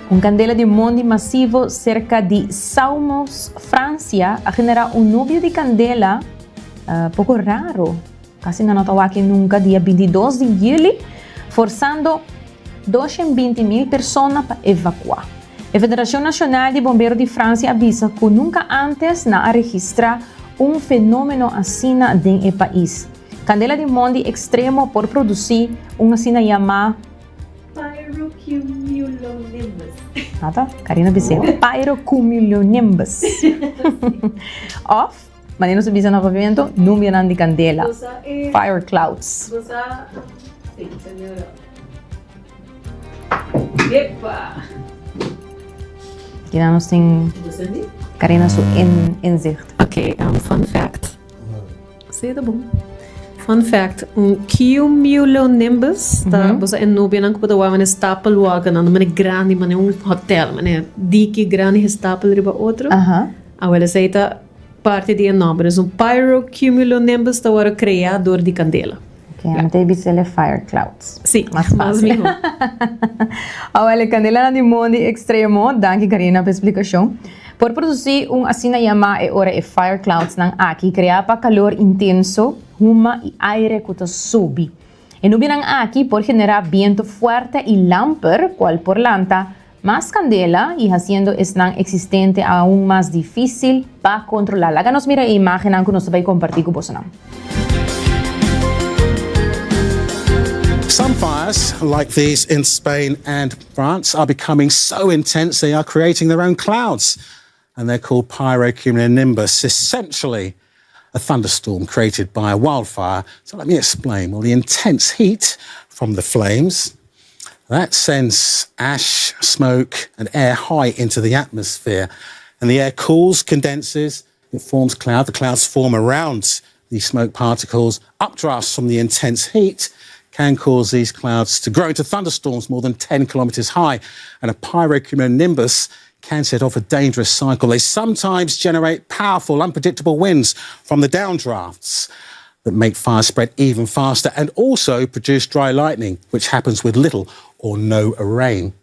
Un candela di mondi masivo cerca di Saumos, Francia, a genera un nubia di candela poco raro, casi nan no ta wak nunca, dia bintidos di juli, forzando 220 mil persona pa evacuá. E Federacion Nacional di Bombero di Francia a bisa cu nunca antes nan a registra un fenomeno asina den e pais. Candela di mondi extremo por produci un asina yamá. Pyrocumulonimbus. Ata, Karina bis'é, Pyrocumulonimbus. Of, manera nos ta bisa na Papiamento, nubianan di candela, fire clouds. Kina nos tin Karina su inzicht. Ok, fun fact. Sí, ta bon. Fun fact, un cumulonimbus ta boso e nubianan ku bo ta wak manera stapel wòrdu, manera grandi, manera un hotel, manera diki grandi gestapel riba otro. Awel esei ta parti di e nòmber. Dus un pyrocumulonimbus ta wòrdu kreá dor di kandela. Ok, ami ta bisa el e fire clouds. Sí, mas mihó. Awel, e kandelanan di mondi ekstremo, danki Karina pa e splikashon, por produsí un asina yamá e ora e fire cloudsnan aki kreá pa kalor intenso, huma i aire ku ta subi. E nubianan aki por generá bientu fuerte i lamper, kual por lanta mas kandela i hasiendo esnan eksistente aun mas difísil pa kontrolá. Laga nos mira e imágennan ku nos ta bai kompartí ku bosonan. Some fires, like these in Spain and France, are becoming so intense they are creating their own clouds. And they're called pyrocumulonimbus, essentially a thunderstorm created by a wildfire. So let me explain. Well, the intense heat from the flames that sends ash, smoke, and air high into the atmosphere. And the air cools, condenses, it forms cloud. The clouds form around the smoke particles. Updrafts from the intense heat can cause these clouds to grow into thunderstorms more than 10 kilometers high. And a pyrocumulonimbus can set off a dangerous cycle. They sometimes generate powerful, unpredictable winds from the downdrafts that make fire spread even faster and also produce dry lightning, which happens with little or no rain.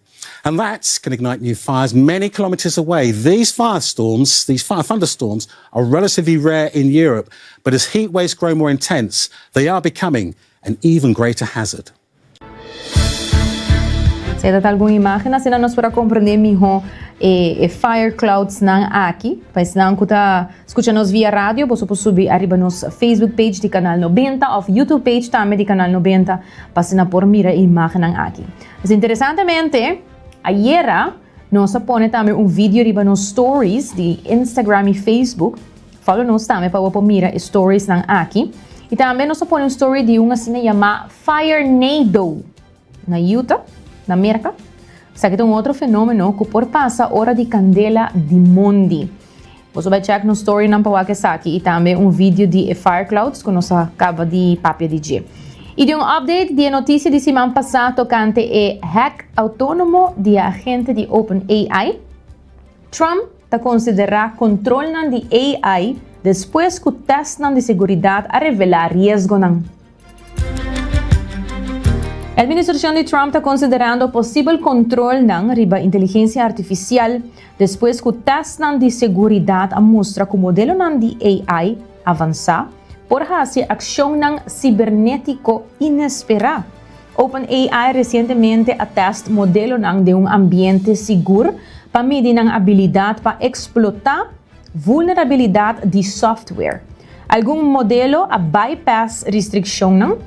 And that can ignite new fires many kilometers away. These firestorms, these fire thunderstorms, are relatively rare in Europe, but as heat waves grow more intense, they are becoming an even greater hazard. Si ta algun imagen asina nos por a comprende miho e, e fire clouds nan aki. Pa esnan ku ta skucha nos via radio, boso por subi ariba nos Facebook page di Canal 90 of YouTube page tambe di Canal 90 pa asina por mira e imagennan aki. Pues interesantemente, ayera nos a pone tambe un video riba nos stories di Instagram y Facebook. Follow nos tambe pa bo por mira e stories nan aki. Y tambe nos a pone un story di un asina yama Firenado na Utah, na Merca. Esaki ta un otro fenomeno cu por pasa ora di candela di mondi. Boso bay check nos story nan pa wak esaki y tambe un video di e fire clouds cu nos a caba di papia di dje. Y di un update di e noticia di siman pasa tocante e hack autonomo di e agente di OpenAI. Trump ta konsiderá kontrolnan di AI despues ku tèstnan di seguridat a revelá riesgonan. E administrashon di Trump ta konsiderando posibel kontrolnan riba inteligensia artifisial despues ku tèstnan di seguridat a mustra ku modelonan di AI avansá. por hasi akshonnan sibernétiko inesperá. OpenAI resientemente a tèst modelonan den un ambiente sigur pa midi nan abilidat pa eksplotá vulnerabilidat di software. Algun modelo a bypass restrikshonnan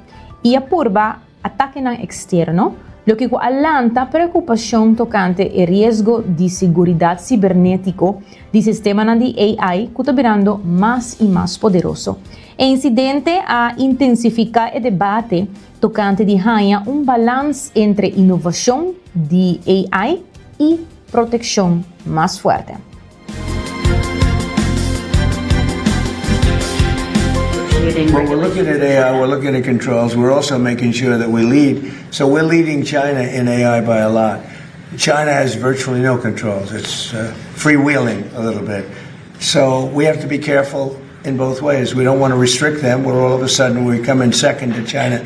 i a purba atakenan eksterno, loke ku a lanta preokupashon tokante e riesgo di siguridat sibernétiko di sistemanan di AI ku ta birando mas i mas poderoso. E insidente a intensifiká e debate tokante di haña un balans entre inovashon di AI i protekshon mas fuerte. When we're looking at AI, we're looking at controls. We're also making sure that we lead. So we're leading China in AI by a lot. China has virtually no controls. It's uh, freewheeling a little bit. So we have to be careful in both ways. We don't want to restrict them where all of a sudden we come in second to China.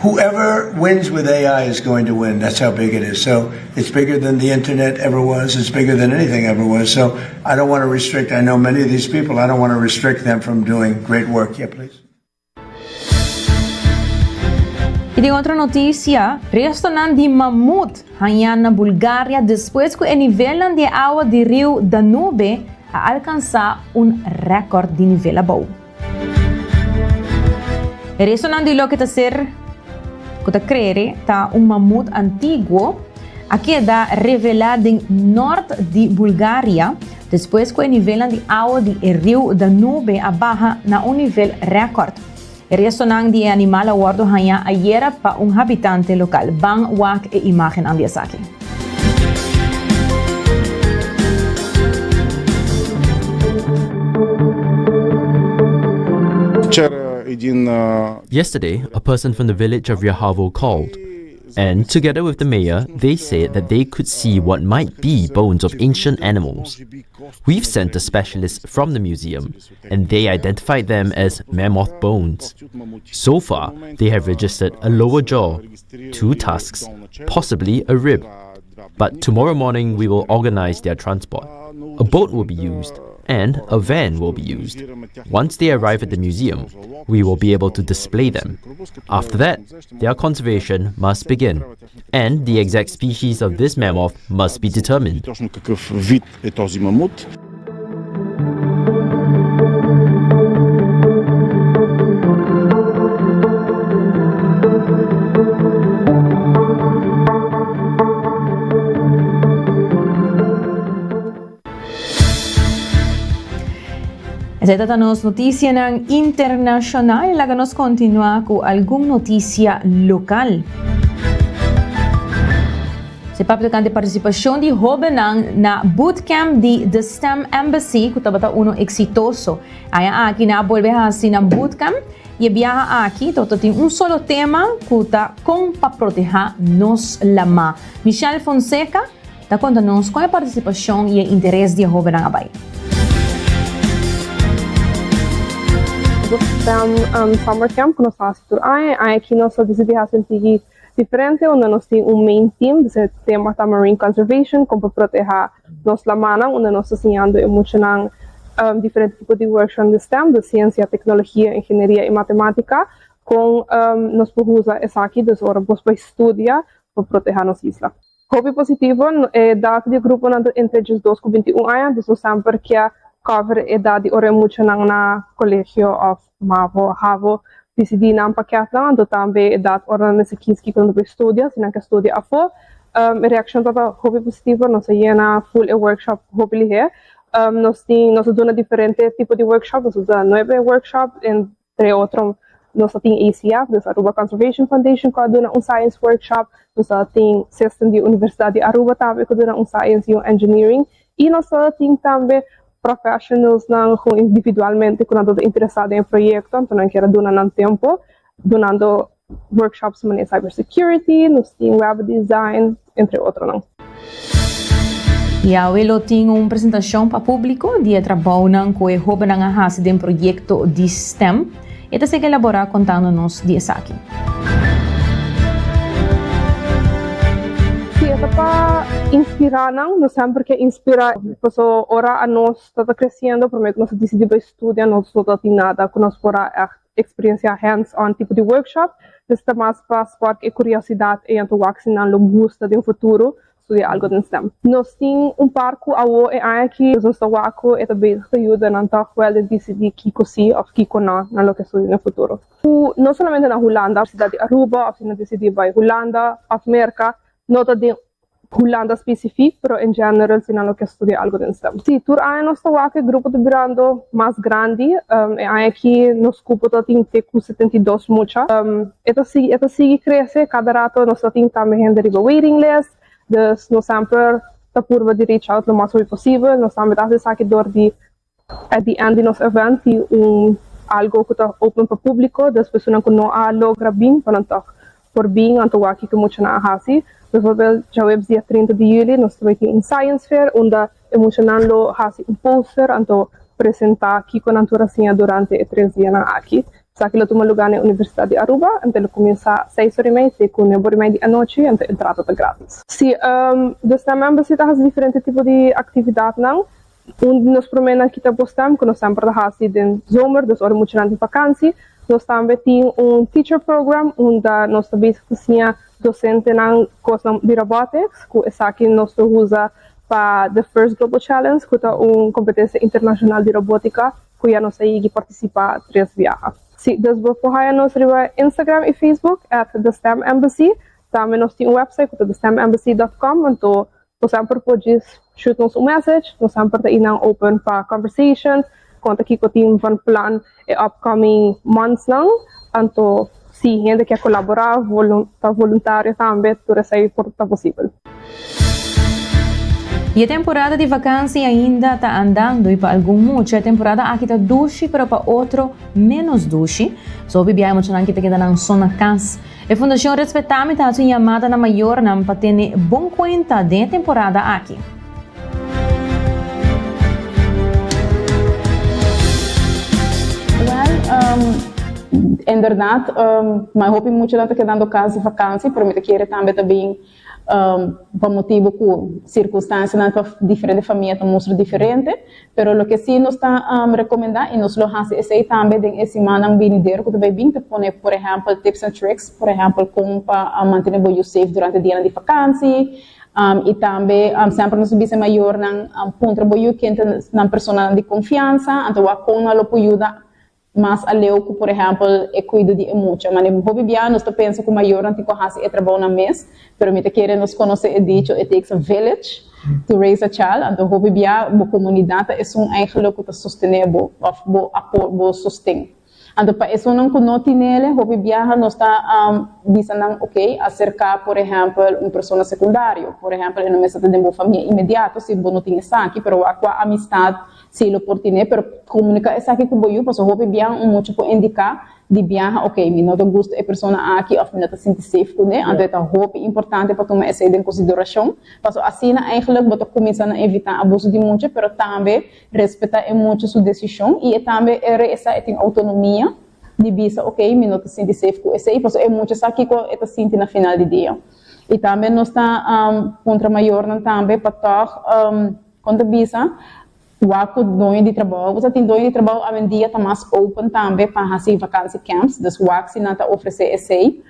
Whoever wins with AI is going to win. That's how big it is. So it's bigger than the internet ever was. It's bigger than anything ever was. So I don't want to restrict. I know many of these people. I don't want to restrict them from doing great work. Yeah, please. I den otro notisia, restonan di mamut hañá na Bulgaria despues ku e nivelnan di e awa di riu Danube a alkansá un rèkòrt di nivel abou. E restonan di loke ta ser ku ta krere ta un mamut antiguo a keda revelá den nòrt di Bulgaria despues ku e nivelnan di awa di e riu Danube a baha na un nivel rèkòrt. E restonan di e animal a wòrdu hañá ayera pa un habitante lokal. Ban wak e imágennan di esaki. Yesterday, a person from the village of Ryahovo called. And together with the mayor, they said that they could see what might be bones of ancient animals. We've sent a specialist from the museum, and they identified them as mammoth bones. So far, they have registered a lower jaw, two tusks, possibly a rib. But tomorrow morning, we will organize their transport. A boat will be used, and a van will be used. Once they arrive at the museum, we will be able to display them. After that, their conservation must begin, and the exact species of this mammoth must be determined. Esei ta nos noticianan internacional. Laga nos continua cu algun noticia local. Se papia tocante participacion di hobennan na bootcamp di The STEM Embassy cu tabata uno exitoso. Aña aki nan a bolbe haci nan bootcamp y e biaha aki tabata tin un solo tema cu ta con pa proteha nos lama. Michelle Fonseca Ta konta nos kon e partisipashon i e interes di e hóbennan a bai. STEM Summer Camp ku nos ta hasi tur aña. E aña aki nos a disidí hasi un tiki diferente unda nos tin un main theme, dus e tema ta Marine Conservation, kon pa protehá nos lamannan, unda nos ta siñando e muchanan diferente tipo di workshop di STEM, dus siensia, teknologia, ingenieria i matematika, kon nos por usa esaki, dus ora bos bai studia pa protehá nos isla. Hopi positivo, e edat di e gruponan ta entre diesdos ku bintiun aña, dus nos semper kia cover e edat di ora e muchanan na colegio of mavo, havo disidí nan paketnan, anto tambe e edat ora nan mester kies kiko nan ta por studia, si nan ke studia afó. E reakshon tabata hopi positivo, nos a yena full e workshop hopi lihé. Nos tin, nos a duna diferente tipo di workshop, nos a duna nuebe workshop Entre otro nos ta tin ACF, dus Aruba Conservation Foundation cu a duna un science workshop, nos ta tin system di Universidad di Aruba tambe cu a duna un science y un engineering y nos ta tin tambe professionalsnan cu individualmente cu nan ta interesa den e proyecto anto nan kier a duna nan tempo dunando workshops manera cyber security, nos tin web design, entre otronan. I awe lo tin un presentashon pa públiko di e trabounan ku e hóbennan a hasi den proyekto di STEM. E ta sigui elaborá kontando nos di esaki. Sí, e Ta pa inspirá nan, nos semper ke inspirá paso ora anos ta ta kresiendo promé ku nos a disidí bai studia nos no ta tin nada ku nos por a ègt eksperensiá hands on tipo di workshop, dus ta mas pa spark e kuriosidat ei anto wak si nan lo gusta den futuro studia algo den stem. Nos tin un par ku awo e aña aki nos ta wak ku e ta bezig ta yuda nan tòg wèl den disidí kiko si òf kiko nò nan lo ke studia den futuro. Ku no solamente na Hulanda, siudat di Aruba òf si nan disidí bai Hulanda òf Merka, no ta den Hulanda spesifik, pero en general si nan lo ke studia algo den stem. Sí, tur aña nos ta wak e grupo ta birando mas grandi. E aña aki nos kupo ta tin te ku 72 mucha. E ta sigui e ta sigui krese, kada rato nos ta tin tambe hende riba waiting list, dus nos semper ta purba di reach out lo mas hopi posibel. Nos tambe ta hasi esaki dor di At the end di nos event tin un algo cu ta open pa publico, dus personan cu no a logra bin pa nan toch por bin anto wak kico muchanan a haci. Bijvoorbeeld djaweps dia 30 di juli nos ta bay tin un science fair unda e muchanan lo haci un poster anto presenta kico nan tur a siña durante e tres dianan aki. Esaki lo tuma lugá na e Universidat di Aruba, anto lo kuminsá seis ora i mei te ku nuebe ora i mei di anochi, anto entrada ta gratis. Sí, The STEM Embassy ta hasi diferente tipo di aktividatnan. Un di nos proménan kita bo STEM ku nos semper ta hasi den zomer, dus ora muchanan tin vakansi. Nos tambe tin un teacher program unda nos ta bezig ta siña dosentenan kosnan di robotics, ku esaki nos ta usa pa The First Global Challenge ku ta un kompetensia internashonal di robótika ku ya nos a yegi partisipá tres biaha. Sí, dus bo por haya nos riba Instagram i Facebook at The STEM Embassy. Tambe nos tin un website ku ta thestemembassy.com, anto Bo semper por djis shoot nos un message, nos semper ta einan open pa conversations, konta kiko tin van plan e upcoming monthsnan, anto si hende kier kolaborá, ta voluntario tambe, tur esei por ta posibel. I e temporada di vakansi ainda ta andando i pa algun mucha e temporada aki ta dushi pero pa otro menos dushi. So hopi biaha e muchanan ki ta keda nan so na kas. E Fundashon Respetami ta hasi un yamada na mayornan pa tene bon kuenta den e temporada aki. Wèl, inderdat, mai hopi muchanan ta kedando kas di vakansi, pero mi ta kere tambe ta bin pa motibu ku sirkunstansianan pa diferente famia ta mustra diferente, pero loke si nos ta rekomendá i nos lo hasi esei tambe den e simannan binidero ku ta bai bin ta pone por ehèmpel tips and tricks, por ehèmpel kon pa mantené bo yu safe durante dianan di fakansi i tambe semper nos ta bisa e mayornan puntra bo yu ken ta nan personanan di konfiansa anto wak kon nan lo por yuda Mas aleu ku por ehèmpel e kuido di e mucha. Mane hopi bia nos ta pensa ku mayornan tin ku hasi e trabou nan mes, pero mi ta kere nos konosé e dicho it takes a village to raise a child, anto hopi bia bo komunidat ta esun eigenlik ku ta sostené bo òf bo apo bo sosten. Anto pa esunnan ku no tinele hopi biaha nos ta bisa nan ok aserká por ehèmpel un persona sekundario, por ehèmpel e no mester ta den bo famia inmediato si bo no tin esaki, pero wak kua amistat Sí, lo por tine, pero comunica esaki cu bo yu, pasobra hopi biaha un mucha por indica di biaha, ok, mi no ta gusta e persona aki of mi no ta sinti safe cune, anto e ta hopi importante pa tuma esey den consideracion, pasobra asina eigenlijk bo ta cuminsa na evita abuso di mucha, pero tambe respeta e mucha su decision y e tambe e resa e tin autonomia di bisa, ok, mi no ta sinti safe cu esey, pasobra e mucha sa kico e ta sinti na final di dia. Y tambe nos ta puntra mayornan tambe pa toch. Kon ta bisa, Wak ku doño di trabou. Bo sa tin doño di trabou awendia ta mas open tambe pa hasi vakansi camps, dus wak si nan ta ofresé esei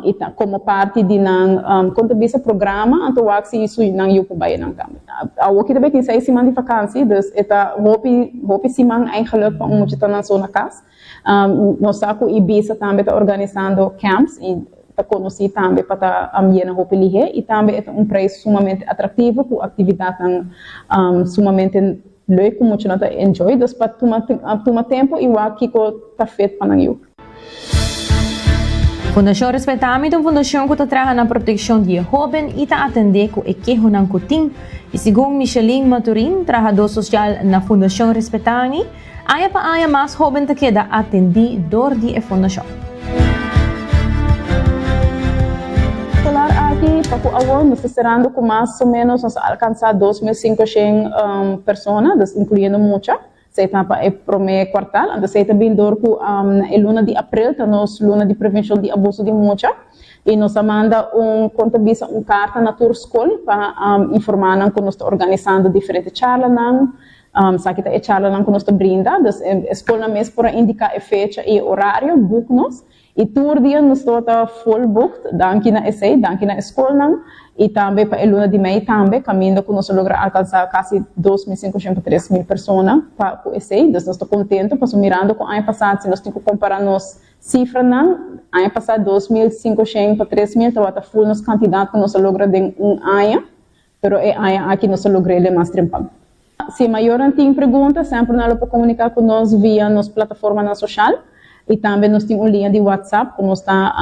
i ta komo parti di nan kon ta bisa programa, anto wak si su nan yu por bai nan tambe. Awoki ta bai tin seis siman di vakansi, dus e ta hopi hopi siman eigenlik pa un mucha ta nan so na kas. Nos sa ku Ibisa tambe ta organisando camps i ta konosí tambe pa ta yena hopi lihé i tambe e ta un preis sumamente atraktivo ku aktividatnan sumamente leuk ku muchanan ta enjoy. Dus pa tuma tuma tempu i wak kiko ta fit pa nan yu. Fundashon Respetami ta un fundashon ku ta traha na protekshon di e hóben i ta atendé ku e kehonan ku tin. I segun Micheline Maturin, trahadó sosial na Fundashon Respetami, Aña pa aña mas hóben ta keda atendí dor di e fundashon. Solar aki pa ku awor nos ta serando ku mas o menos nos a alkansá 2500 persona, dus inkluyendo mucha. Esei ta pa e promé kuartal. Anto esei ta bin dor ku e luna di aprel ta nos luna di prevenshon di abuso di mucha i nos a manda un kon ta bisa un karta na tur skol pa informá nan ku nos ta organisando diferente charlanan. Esaki ta e charlanan ku nos ta brinda. Dus e skolnan mes por a indiká e fecha i e orario, boek nos. I tur dia nos tabata full booked, danki na esei, danki na e skolnan i tambe pa e luna di mei tambe, kaminda ku nos a logra alkansá kasi 2500 pa 3000 persona pa ku esei. Dus nos ta kontentu pasobra mirando ku aña pasá si nos tin ku kompará nos sifranan, aña pasá 2500 pa 3000 tabata full nos kantidat ku nos a logra den un aña. Pero e aña aki nos a logr'é den mas trempan. Si mayornan tin pregunta, semper nan lo por komuniká ku nos via nos plataformanan soshal i tambe nos tin un liña di WhatsApp ku nos ta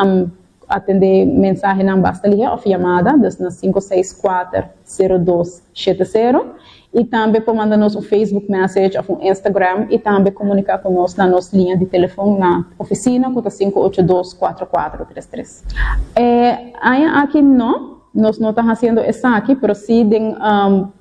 atendé mensahenan basta lihé òf yamada, dus na 564 02 70 i tambe por manda nos un Facebook message òf un Instagram i tambe komuniká ku nos na nos liña di telefon na ofisina ku ta 582 4433. E aña aki no. Nos no ta haciendo esaki, pero si den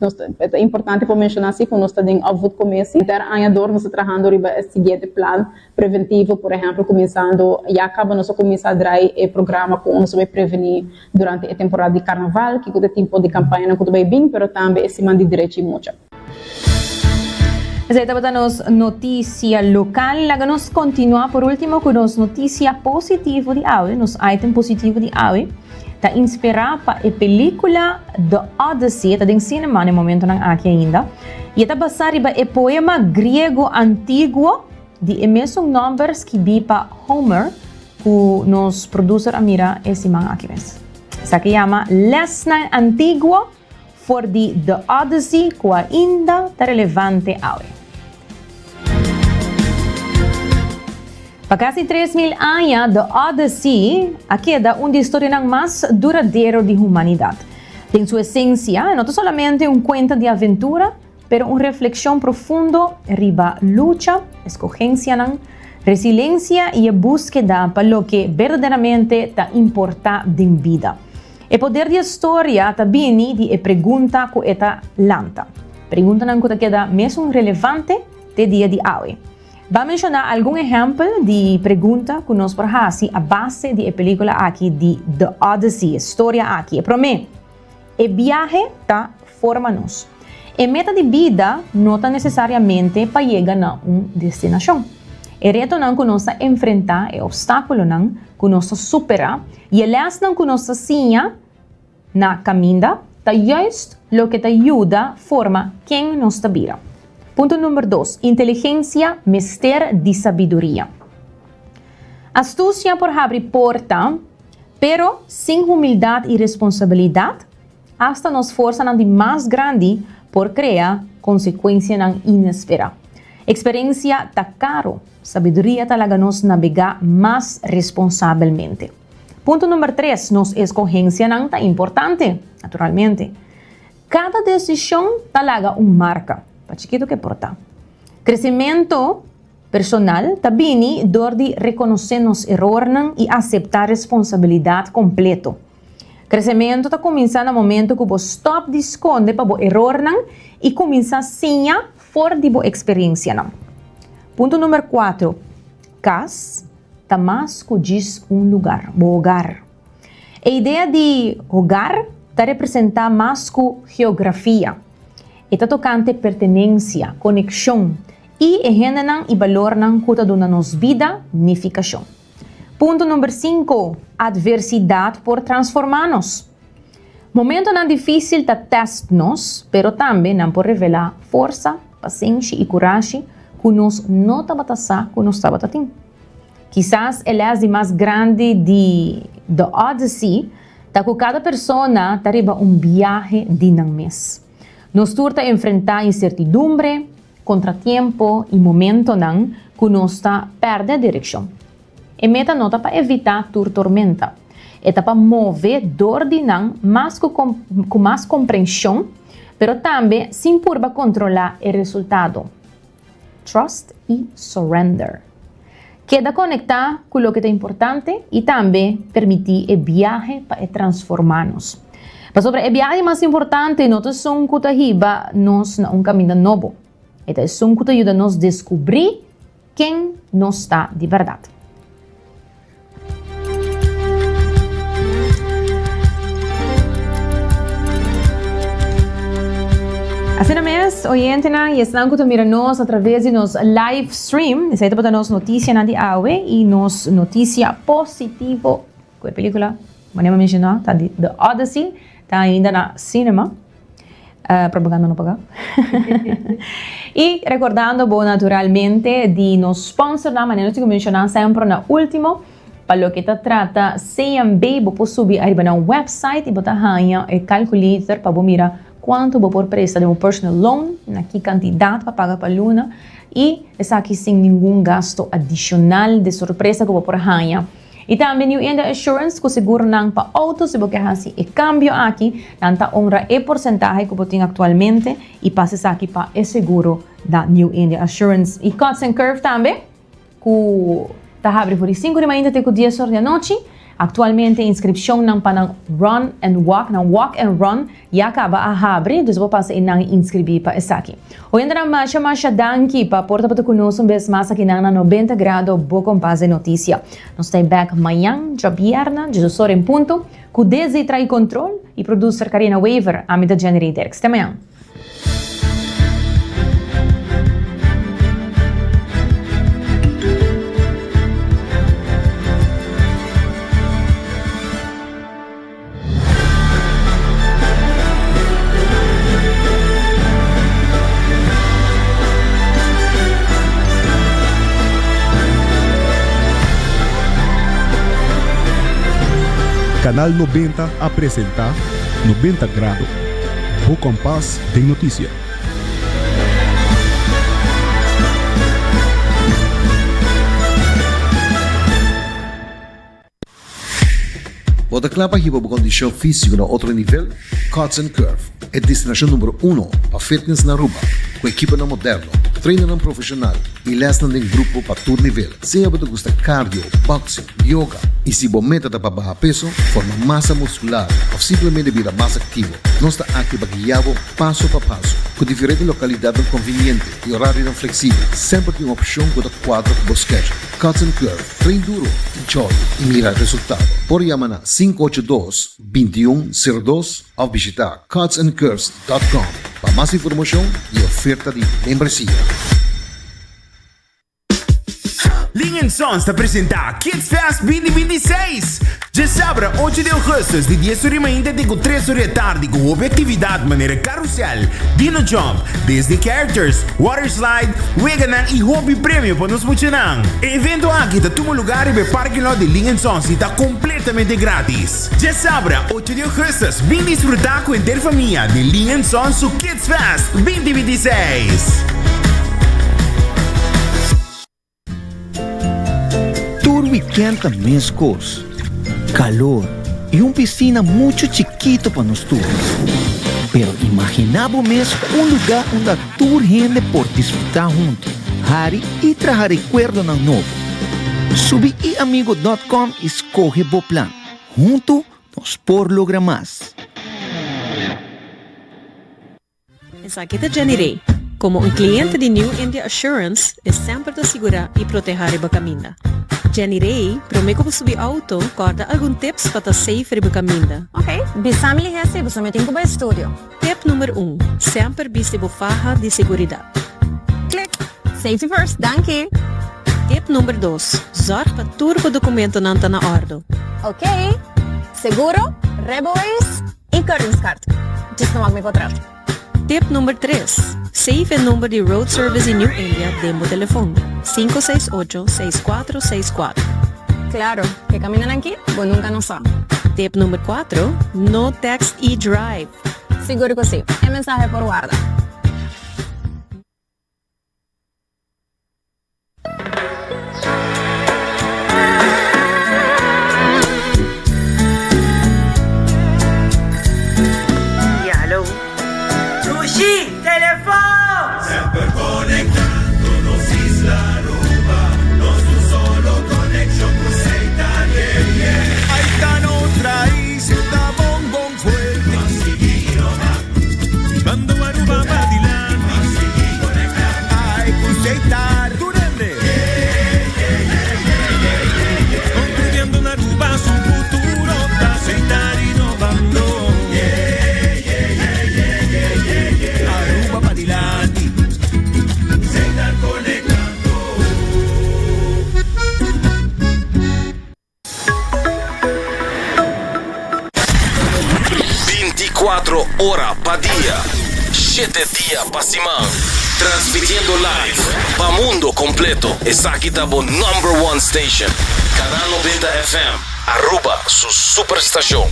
nos ta, ta importante pa menciona si cu nos ta den opvoedcommissie. Henter aña door nos ta trahando riba e siguiente plan preventivo, por ehempel cuminsando, ya caba nos a cuminsa draai e programa con nos ta bay preveni durante e temporada di carnaval, kico ta e tipo di campañanan cu ta bay bin, pero tambe e siman di derechi mucha. Esei tabata nos noticia local. Laga nos continua por ultimo cu nos noticia positivo di awe, nos item positivo di awe. Ta inspira pa e pelicula The Odyssey, e ta den cinema na e momentonan aki ainda, y e ta basa riba e poema griego antiguo di e mesun nomber skibi pa Homer cu nos producer a mira e siman aki mes. Esaki yama Lesnan Antiguo for di The Odyssey cu ainda ta relevante awe. Pa casi 3000 aña, The Odyssey a keda un di e storianan mas duradero di humanidad. Den su esencia, e no ta solamente un cuenta di aventura, pero un reflexion profundo riba lucha, escogencianan, resiliencia y e buskeda pa loke berdaderamente ta importa den bida. E poder di e storia ta bini di e pregunta ku e ta lanta. Preguntanan ku ta keda mesun relevante te dia di awe. Ban menshoná algun ehèmpel di pregunta ku nos por hasi a base di e pelíkula aki di The Odyssey, e storia aki. E promé, E biahe ta forma nos. E meta di bida no ta nesesariamente pa yega na un destinashon. E retonan ku nos ta enfrentá, e opstákulonan ku nos ta superá i e lèsnan ku nos ta siña na kaminda ta juist loke ta yuda forma ken nos ta bira. Punto number dos, inteligensia mester di sabiduria. Astusia por habri porta, pero sin humildat i responsabilidat, Asta nos forsanan di mas grandi por krea konsekuensianan inesperá. Eksperensia ta karu, sabiduria ta laga nos nabegá mas responsabelmente. Punto number tres, nos eskohensianan ta importante, naturalmente. Kada desishon ta laga un marka, pa chikitu ke por ta. Kresementu personal ta bini dor di rekonosé nos erornan i aseptá responsabilidat kompleto. Kresementu ta kuminsá na momentu ku bo stòp di skonde pa bo erornan i kuminsá siña for di bo eksperensianan. Punto number kuatro, Kas ta mas ku djis un lugar, bo hogar. E idea di hogar ta representá mas ku geografia. E ta tokante pertenensia, konekshon i e hendenan i balornan ku ta duna nos bida nifikashon. Punto number sinku, Adversidat por transformá nos. Momentonan difísil ta tèst nos, pero tambe nan por revelá forsa, pasenshi i kurashi ku nos no tabata sa ku nos tabata tin. Kisas e lès di mas grandi di The Odyssey ta ku kada persona ta riba un biahe di nan mes. Nos tur ta enfrentá insertidumbre, Kontratiempo i momentonan ku nos ta pèrdè direkshon. E meta no ta pa evitá tur tormenta. E ta pa move dor di nan mas ku ku mas komprenshon, pero tambe sin purba kontrolá e resultado. Trust i surrender. Keda konektá ku loke ta importante i tambe permití e biahe pa e transformá nos. Pasobra e biahe mas importante no ta esun ku ta hiba nos na un kaminda nobo. E ta esun ku ta yuda nos deskubrí ken nos ta di bèrdat. Asina mes, oyentenan i esnan ku ta mira nos atraves di nos live stream, esei tabata nos notisianan di awe i nos notisia positivo ku e pelikula, manera mi a menshoná, ta di The Odyssey, ta ainda na sinema. Propaganda no paga. I rekordando bo naturalmente di nos sponsornan, manera nos tin ku menshoná semper na último, pa loke ta trata CMB bo por subi ariba nan website i bo ta haña e calculator pa bo mira kuantu bo por presta den bo personal loan, na ki kantidat pa paga pa luna i esaki sin ningun gasto adishonal di sorpresa ku bo por haña. I tambe New India Assurance ku seguronan pa outo si bo ke hasi e kambio aki, nan ta honra e porsentahe ku bo tin aktualmente i pasa esaki pa e seguro da New India Assurance. I Cuts and Curve tambe ku ta habri for di sinku di mainta te ku dies or di anochi. Aktualmente inskripshonnan pa nan Run and Walk, nan Walk and Run, Ya caba a habri, dus bo pasa einan y inscribi pa esaki. Oyentenan masha masha danki pa por tabata cu nos un bes mas akinan na 90 Grado Bo Compas de Noticia. Nos ta back mañan, djabièrnè, djesos ora en punto, cu Desi trae control y producer Karina Wever. Ami ta Jenny Rey Dirks. Te mañan. Canal 90 a presenta 90 Grado, bo kompas den notisia. Bo ta kla pa hiba bo kondishon físiko na otro nivel? Cuts and Curve, e destinashon numero uno pa fitness na Aruba, ku ekiponan moderno, trainernan profeshonal i lèsnan den grupo pa tur nivel. Sea bo ta gusta cardio, boxing, yoga, i si bo meta ta pa baha peso, forma masa muskular òf simplemente bira mas aktivo, nos ta aki pa guia bo paso pa paso. Ku diferente lokalidatnan konviniente i orarionan fleksibel, semper tin un opshon ku ta kuadra ku bo schedule. Cuts and Curve. Train duro, enjoy y mira resultado. Por yama na 582 21 02 of bishita cutsandcurves.com pa mas informacion y oferta di membresia. Ling Sons ta presenta Kids Fest 2026! Djasabra ocho di augustus di dies ora di mainta te ku tres ora di atardi ku hopi aktividat manera karusel, dino jump, Disney characters, water slide, weganan i hopi premio pa nos muchanan. E evento aki ta tuma lugar riba e parking lot di Ling en Sons i ta kompletamente gratis. Djasabra ocho di augustus bin disfruta ku henter famia di Ling en Sons su Kids Fest 2026. Tur weekend ta mescos, calor y un piscina mucho chikito pa nos tur. Pero imagina bo mes un lugar unda tur hende por disfruta hunto, hari y traha recuerdonan nobo. Subi iamigo dot com y scoge bo plan. Hunto nos por logra mas. Esaki ta Jenny Rey. Komo un kliente di New India Assurance, e semper ta sigurá i protehá riba kaminda. Jenny Rey, promé ku bo subi outo, kòrda algun tips pa ta safe riba kaminda. Ok, bisa mi lihé si boso mi tin ku bai studio. Tip number un, Semper bisti bo faha di seguridat. Klik! Safety first, danki! Tip number dos, Zòrg pa tur bo dokumentonan ta na òrdu. Ok, seguro, rijbewijs i keuringscard. Djis no wak mi potret. Tip number tres, Save e number di Road Service di New India den bo telefon, 568 6464. Claro, ke camindanan aki bo nunca no sa. Tip number cuatro, No text i drive. Sigur cu si, e mensahe por warda. Ja, hallo. Dushi, telefon! Semper conectando nos isla Aruba, nos un solo conexion cu Seita, yeah, yeah. Ahí ta nos raíces, ta bon bon fuerte. Ban sigui innova, Bando Aruba pa dilanti. ora pa dia, shete dia pa siman. Transmitiendo live pa mundo completo. Esaki ta bo number one station. Canal 90 FM, Aruba su superstacion.